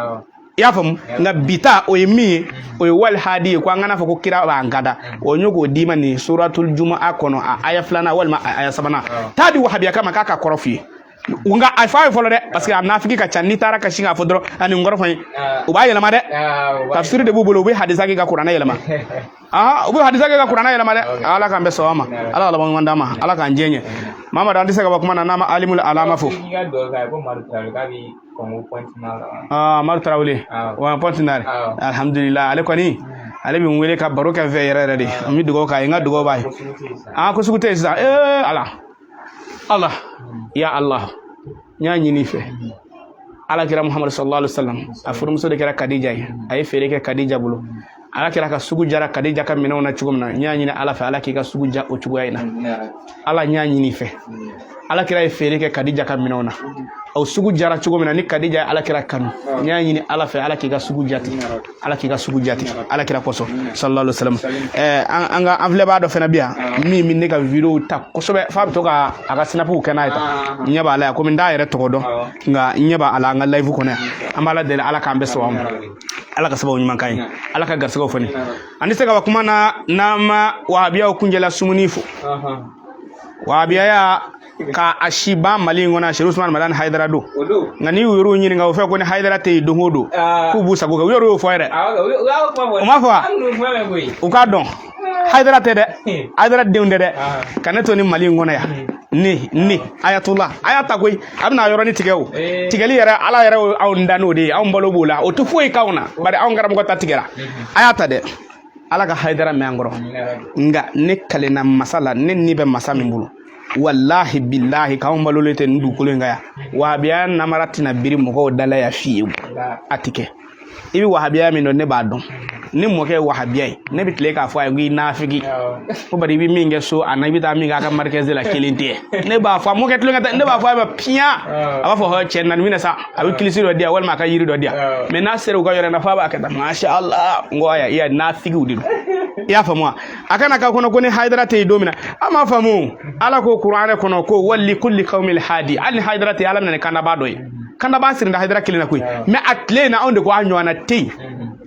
S1: I y'a faamu? Nka bi ta, o ye min ye, o ye wali hadi ye, ko an kana fɔ ko kira b'an kada. O ɲo k'o d'i ma nin suratul jumaa kɔnɔ, a aya filanan walima a aya sabanan. Taa di wahabiya kama k'a ka kɔrɔ f'i ye. Nka a fɔ a ye fɔlɔ dɛ, parce que a nafiki ka ca. N'i taara ka sin k'a fɔ dɔrɔn a nin kɔrɔ fɔ n ye, u b'a yɛlɛma dɛ. Tafsiri de b'u bolo, u bɛ hadisa kɛ ka kuranɛ yɛlɛma. Aa, u bɛ hadisa kɛ ka kuranɛ yɛlɛma dɛ. Ala k'an bɛɛ sɔn a ma, ala ka laban ɲuman d'an ma, ala k'an jɛ ɲɛ. Mamadu, an tɛ se ka bɔ kuma na n'an ma alimul alama fo. Aa, Madu Tarawele wa Pointe Noire, alhamdulillah, ale kɔni ale bɛ n wele ka baro kɛ n fɛ yɛrɛ yɛrɛ de. An bɛ dugawu k'a ye, n ka dugawu b'a ye. Aa, ko sugu tɛ yen sisan. Ee ala, ala ya Allah, n y'a ɲini i fɛ. Ala kira Muhammadu sallallahu alaihi wasallam, a furumuso de kɛra Kadija ye. A ye feere kɛ Kadija bolo. Ala kira ka sugu jara Kadija ka minɛnw na cogo min na, n y'a ɲini ala fɛ, ala k'i ka sugu ja o cogoya in na. Ala, n y'a ɲini i fɛ. Ala kira ye feere kɛ Kadija ka minɛnw na, o sugu jara cogo min na, ni Kadija ye ala kira kanu, n y'a ɲini ala fɛ, ala k'i ka sugu jate, ala k'i ka sugu jate, ala kira kosɔn sallallahu alaihi wasallam. An ka an filɛbaa dɔ fana bɛ yan min bɛ ne ka video ta kosɛbɛ, f'a bɛ to ka a ka sinapuw kɛ n'a ye tan. N ɲɛ b'a la yan, komi n t'a yɛrɛ tɔgɔ dɔn, nka n ɲɛ b'a la an ka live kɔnɔ yan. An b'ala deli, ala k'an bɛɛ sɔn a ma, ala ka sababu ɲuman k'an ye, ala ka garisɛgɛw foni. An tɛ se ka bɔ kuma na n'an ma wahabiyaw kunjɛla sumuni fo. Wahabiyaya ka a si ban Mali in kɔnɔ, Serifu Usumani Madani Hayidara don. Nka n'i y'u yɛrɛw ɲininka, o fɛ ko ni Hayidara tɛ yen don o don, k'u b'u sago kɛ. U yɛrɛ y'o fɔ yɛrɛ, o ma fɔ wa? U k'a dɔn Hayidara tɛ dɛ, Hayidara denw tɛ dɛ. Ka ne to ni Mali in kɔnɔ yan, ne ayatollah, a y'a ta koyi, a bɛna yɔrɔnin tigɛ. O tigɛli yɛrɛ, ala yɛrɛ anw da n'o de ye, anw balo b'o la, o tɛ foyi k'anw na, bari anw karamɔgɔ ta tigɛra. A y'a ta dɛ, ala ka Hayidara mɛn an kɔrɔ. Nka ne kalenna masa la, ne ni bɛ masa min bolo, walahi bilahi, k'anw balolen tɛ nin dugukolo in kan yan, wahabiya namara tɛna biri mɔgɔw da la yan fiyewu, a ti kɛ. I bɛ wahabiya min dɔn, ne b'a dɔn. Ne mɔkɛ ye wahabiya ye, ne bɛ tile k'a fɔ a ye ko i nafiki ko, bari i bɛ min kɛ so a na, i bɛ taa min kɛ a ka marikɛze la, kelen tɛ. Ne b'a fɔ a mɔkɛ tulonkɛ tɛ, ne b'a fɔ a ma piyan, a b'a fɔ hɔ cɛ na nin minɛ sa, a bɛ kilisi dɔ di yan walima a ka yiri dɔ di yan. Mais n'a sera u ka yɔrɔ in na, f'a b'a kɛ tan, masha Allah. N ko aya, i y'a nafigiw de don. I y'a faamu wa? A kana k'a kɔnɔ ko ni Hayidara tɛ yen don min na, an m'a faamu. Ala ko kuranɛ kɔnɔ ko wali kulli qawmil hadi. Hali ni Hayidara tɛ yen, ala bɛna ni kandabaa dɔ ye. Kandabaa sirinda Hayidara kelen na koyi, mais a tile in na, anw de ko a ɲɔgɔnna tɛ yen.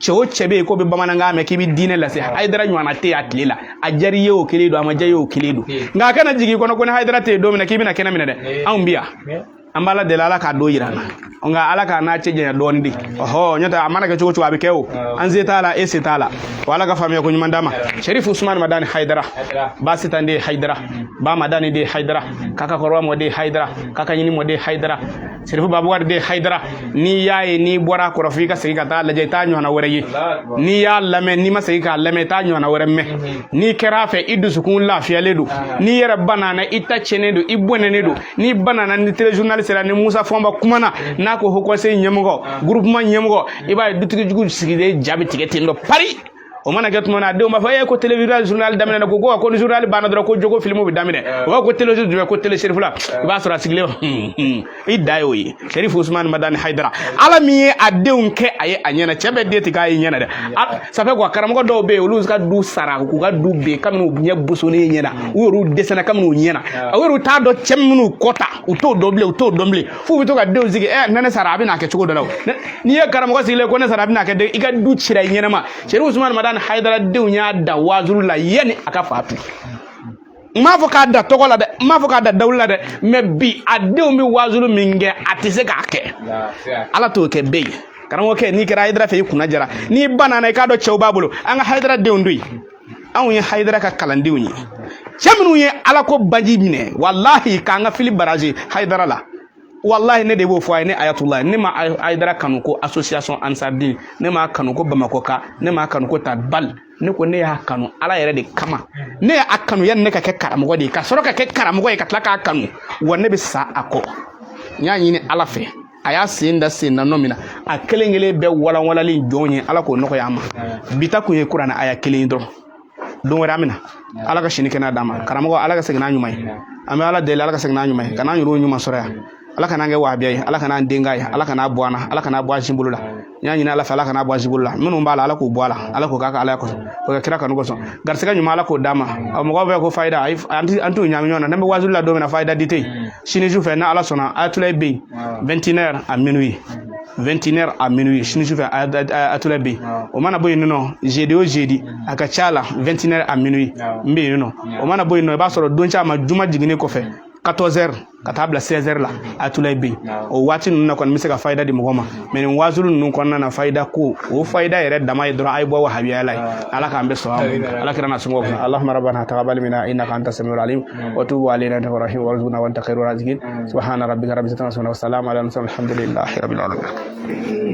S1: Cɛ o cɛ bɛ yen k'o bɛ bamanankan mɛn, k'i bɛ diinɛ lase, Hayidara ɲɔgɔnna tɛ yen a tile la. A diyara i ye o kelen don, a ma diya i ye o kelen don. Nka a kana jigin i kɔnɔ ko ni Hayidara tɛ yen don min na, k'i bɛna kɛnɛ minɛ dɛ. Anw bɛ yan, an b'ala deli, ala k'a don yira an na, nka ala k'a n'a cɛ janya dɔɔni de. Ɔhɔ, n'o tɛ a mana kɛ cogo cogo, a bɛ kɛ o. An se t'a la, e se t'a la. Wa ala ka faamuya ko ɲuman d'a ma. Serifu Usumani Madani Hayidara, Basitan de Hayidara, Ba Madani de Hayidara, Kaka Kɔrɔba mɔ de Hayidara, Kaka Ɲini mɔ de Hayidara, Serifu Babubakari de Hayidara. N'i y'a ye, n'i bɔra a kɔrɔ, f'i ka segin ka taa lajɛ, i t'a ɲɔgɔnna wɛrɛ ye. N'i y'a lamɛn, n'i ma segin k'a lamɛn, i t'a ɲɔgɔnna wɛrɛ mɛn. N'i kɛra a fɛ, i dusukun lafiyalen don. N'i yɛrɛ banana, i ta tiɲɛnen don, i bɔnɛnen don. N'i banana, ni téléjournal sera, ni Musa Fɔnba kumana, n'a ko haut conseil ɲɛmɔgɔ, groupement ɲɛmɔgɔ, i b'a ye dutigi jugu sigilen ja bɛ tigɛ ten dɔ pari. O mana kɛ tuma na, a denw b'a fɔ e ko télévision journal daminɛ, ko ni journal banna dɔrɔn, ko jogo filimu bɛ daminɛ. U b'a fɔ ko télévision jumɛn? Ko télé Serifula. I b'a sɔrɔ a sigilen, i da y'o ye. Serifu Usumani Madani Hayidara, Ala min ye a denw kɛ a ye a ɲɛna, cɛ bɛ den tigɛ a ye ɲɛna dɛ. Ça fait quoi? Karamɔgɔ dɔw bɛ yen, olu ka du sara k'u ka du ben kabini u ɲɛ bosonnen ɲɛna, u yɛrɛw dɛsɛra kabini u ɲɛna, u yɛrɛw t'a dɔn cɛ minnu kɔ ta, u t'o dɔn bilen, u t'o dɔn bilen, f'u bɛ to ka denw sigi. Ɛ, ne sara, a bɛ n'a kɛ cogo dɔ la o. N'i ye karamɔgɔ sigilen ko ne sara, a bɛ n'a kɛ den i ka du cira i ɲɛnama. Serifu Usumani Madani Hayidara denw y'a da waajuru la yanni a ka fatu. N m'a fɔ k'a da tɔgɔ la dɛ, n m'a fɔ k'a da dawuli la dɛ, mais bi a denw bɛ waajuru min kɛ, a tɛ se k'a kɛ. Ala t'o kɛ bɛɛ ye. Karamɔgɔkɛ, n'i kɛra Hayidara fɛ, i kunna jara. N'i ba nana, i k'a dɔn cɛw b'a bolo. An ka Hayidara denw to yen, anw ye Hayidara ka kalandenw ye. Cɛ minnu ye Ala ko baji minɛ, walahi, k'an ka fili baraji Hayidara la, walahi, ne de b'o fɔ a ye. Ne Ayatulahi, ne ma Hayidara kanu ko association Ansardine, ne m'a kanu ko Bamakɔ ka, ne m'a kanu ko ta bal. Ne ko ne y'a kanu Ala yɛrɛ de kama. Ne y'a kanu yanni ne ka kɛ karamɔgɔ de ye, ka sɔrɔ ka kɛ karamɔgɔ ye, ka tila k'a kanu, wa ne bɛ sa a kɔ. N y'a ɲini Ala fɛ, a y'a sen da sen na nɔ min na, a kelen kelen bɛɛ walanwalali jɔn ye, Ala k'o nɔgɔya an ma. Bi ta kun ye kuranɛ aya kelen ye dɔrɔn. Don wɛrɛ an bɛ na. Ala ka sini kɛnɛya d'an ma. Karamɔgɔ, Ala ka segin n'a ɲuman ye. An bɛ Ala deli, Ala ka segin n'a ɲuman ye, ka n'an yɛrɛw ɲuman sɔrɔ yan. Ala kana kɛ wahabiya ye, Ala kana an den k'a ye, Ala kana bɔ an na, Ala kana bɔ a sin bolo la. N y'a ɲini Ala fɛ, Ala kana bɔ a sin bolo la. Minnu b'a la, Ala k'u bɔ a la, Ala k'o k'a ka Ala kosɔn, o kɛ kira kanu kosɔn. Garisɛgɛ ɲuman, Ala k'o d'a ma. Mɔgɔw bɛ ko fayida, an t'u ɲagami ɲɔgɔn na. N'an bɛ waajuli la don min na, fayida di tɛ yen. Sini su fɛ, n'Ala sɔnna, Ayatollah bɛ yen 21h à minuit, 21h à minuit sini su fɛ, Ayatollah bɛ yen. O mana bɔ yen nɔ, jeudi o jeudi, a ka ca la, 21h à minuit, n bɛ yen nɔ. O mana bɔ yen nɔ, i b'a sɔrɔ don caman, juma jiginnen kɔfɛ, 14h ka taa bila 16h la, Ayatollah bɛ yen. O waati ninnu na kɔni, n bɛ se ka fayida di mɔgɔ ma, mais nin waajuli ninnu kɔnɔna na, fayida ko o fayida yɛrɛ dama ye dɔrɔn, a ye bɔ wahabiya la ye. Ala k'an bɛ sɔn, Ala kira na somɔgɔw kunna. Allahumma rabbana taqabbal minna innaka anta samiul alim wa tub alayna innaka rahim warzuqna wa anta khairur raziqin. Subhana rabbika rabbil izzati amma yasifun wa salamun ala al mursalin, alhamdulillahi rabbil alamin.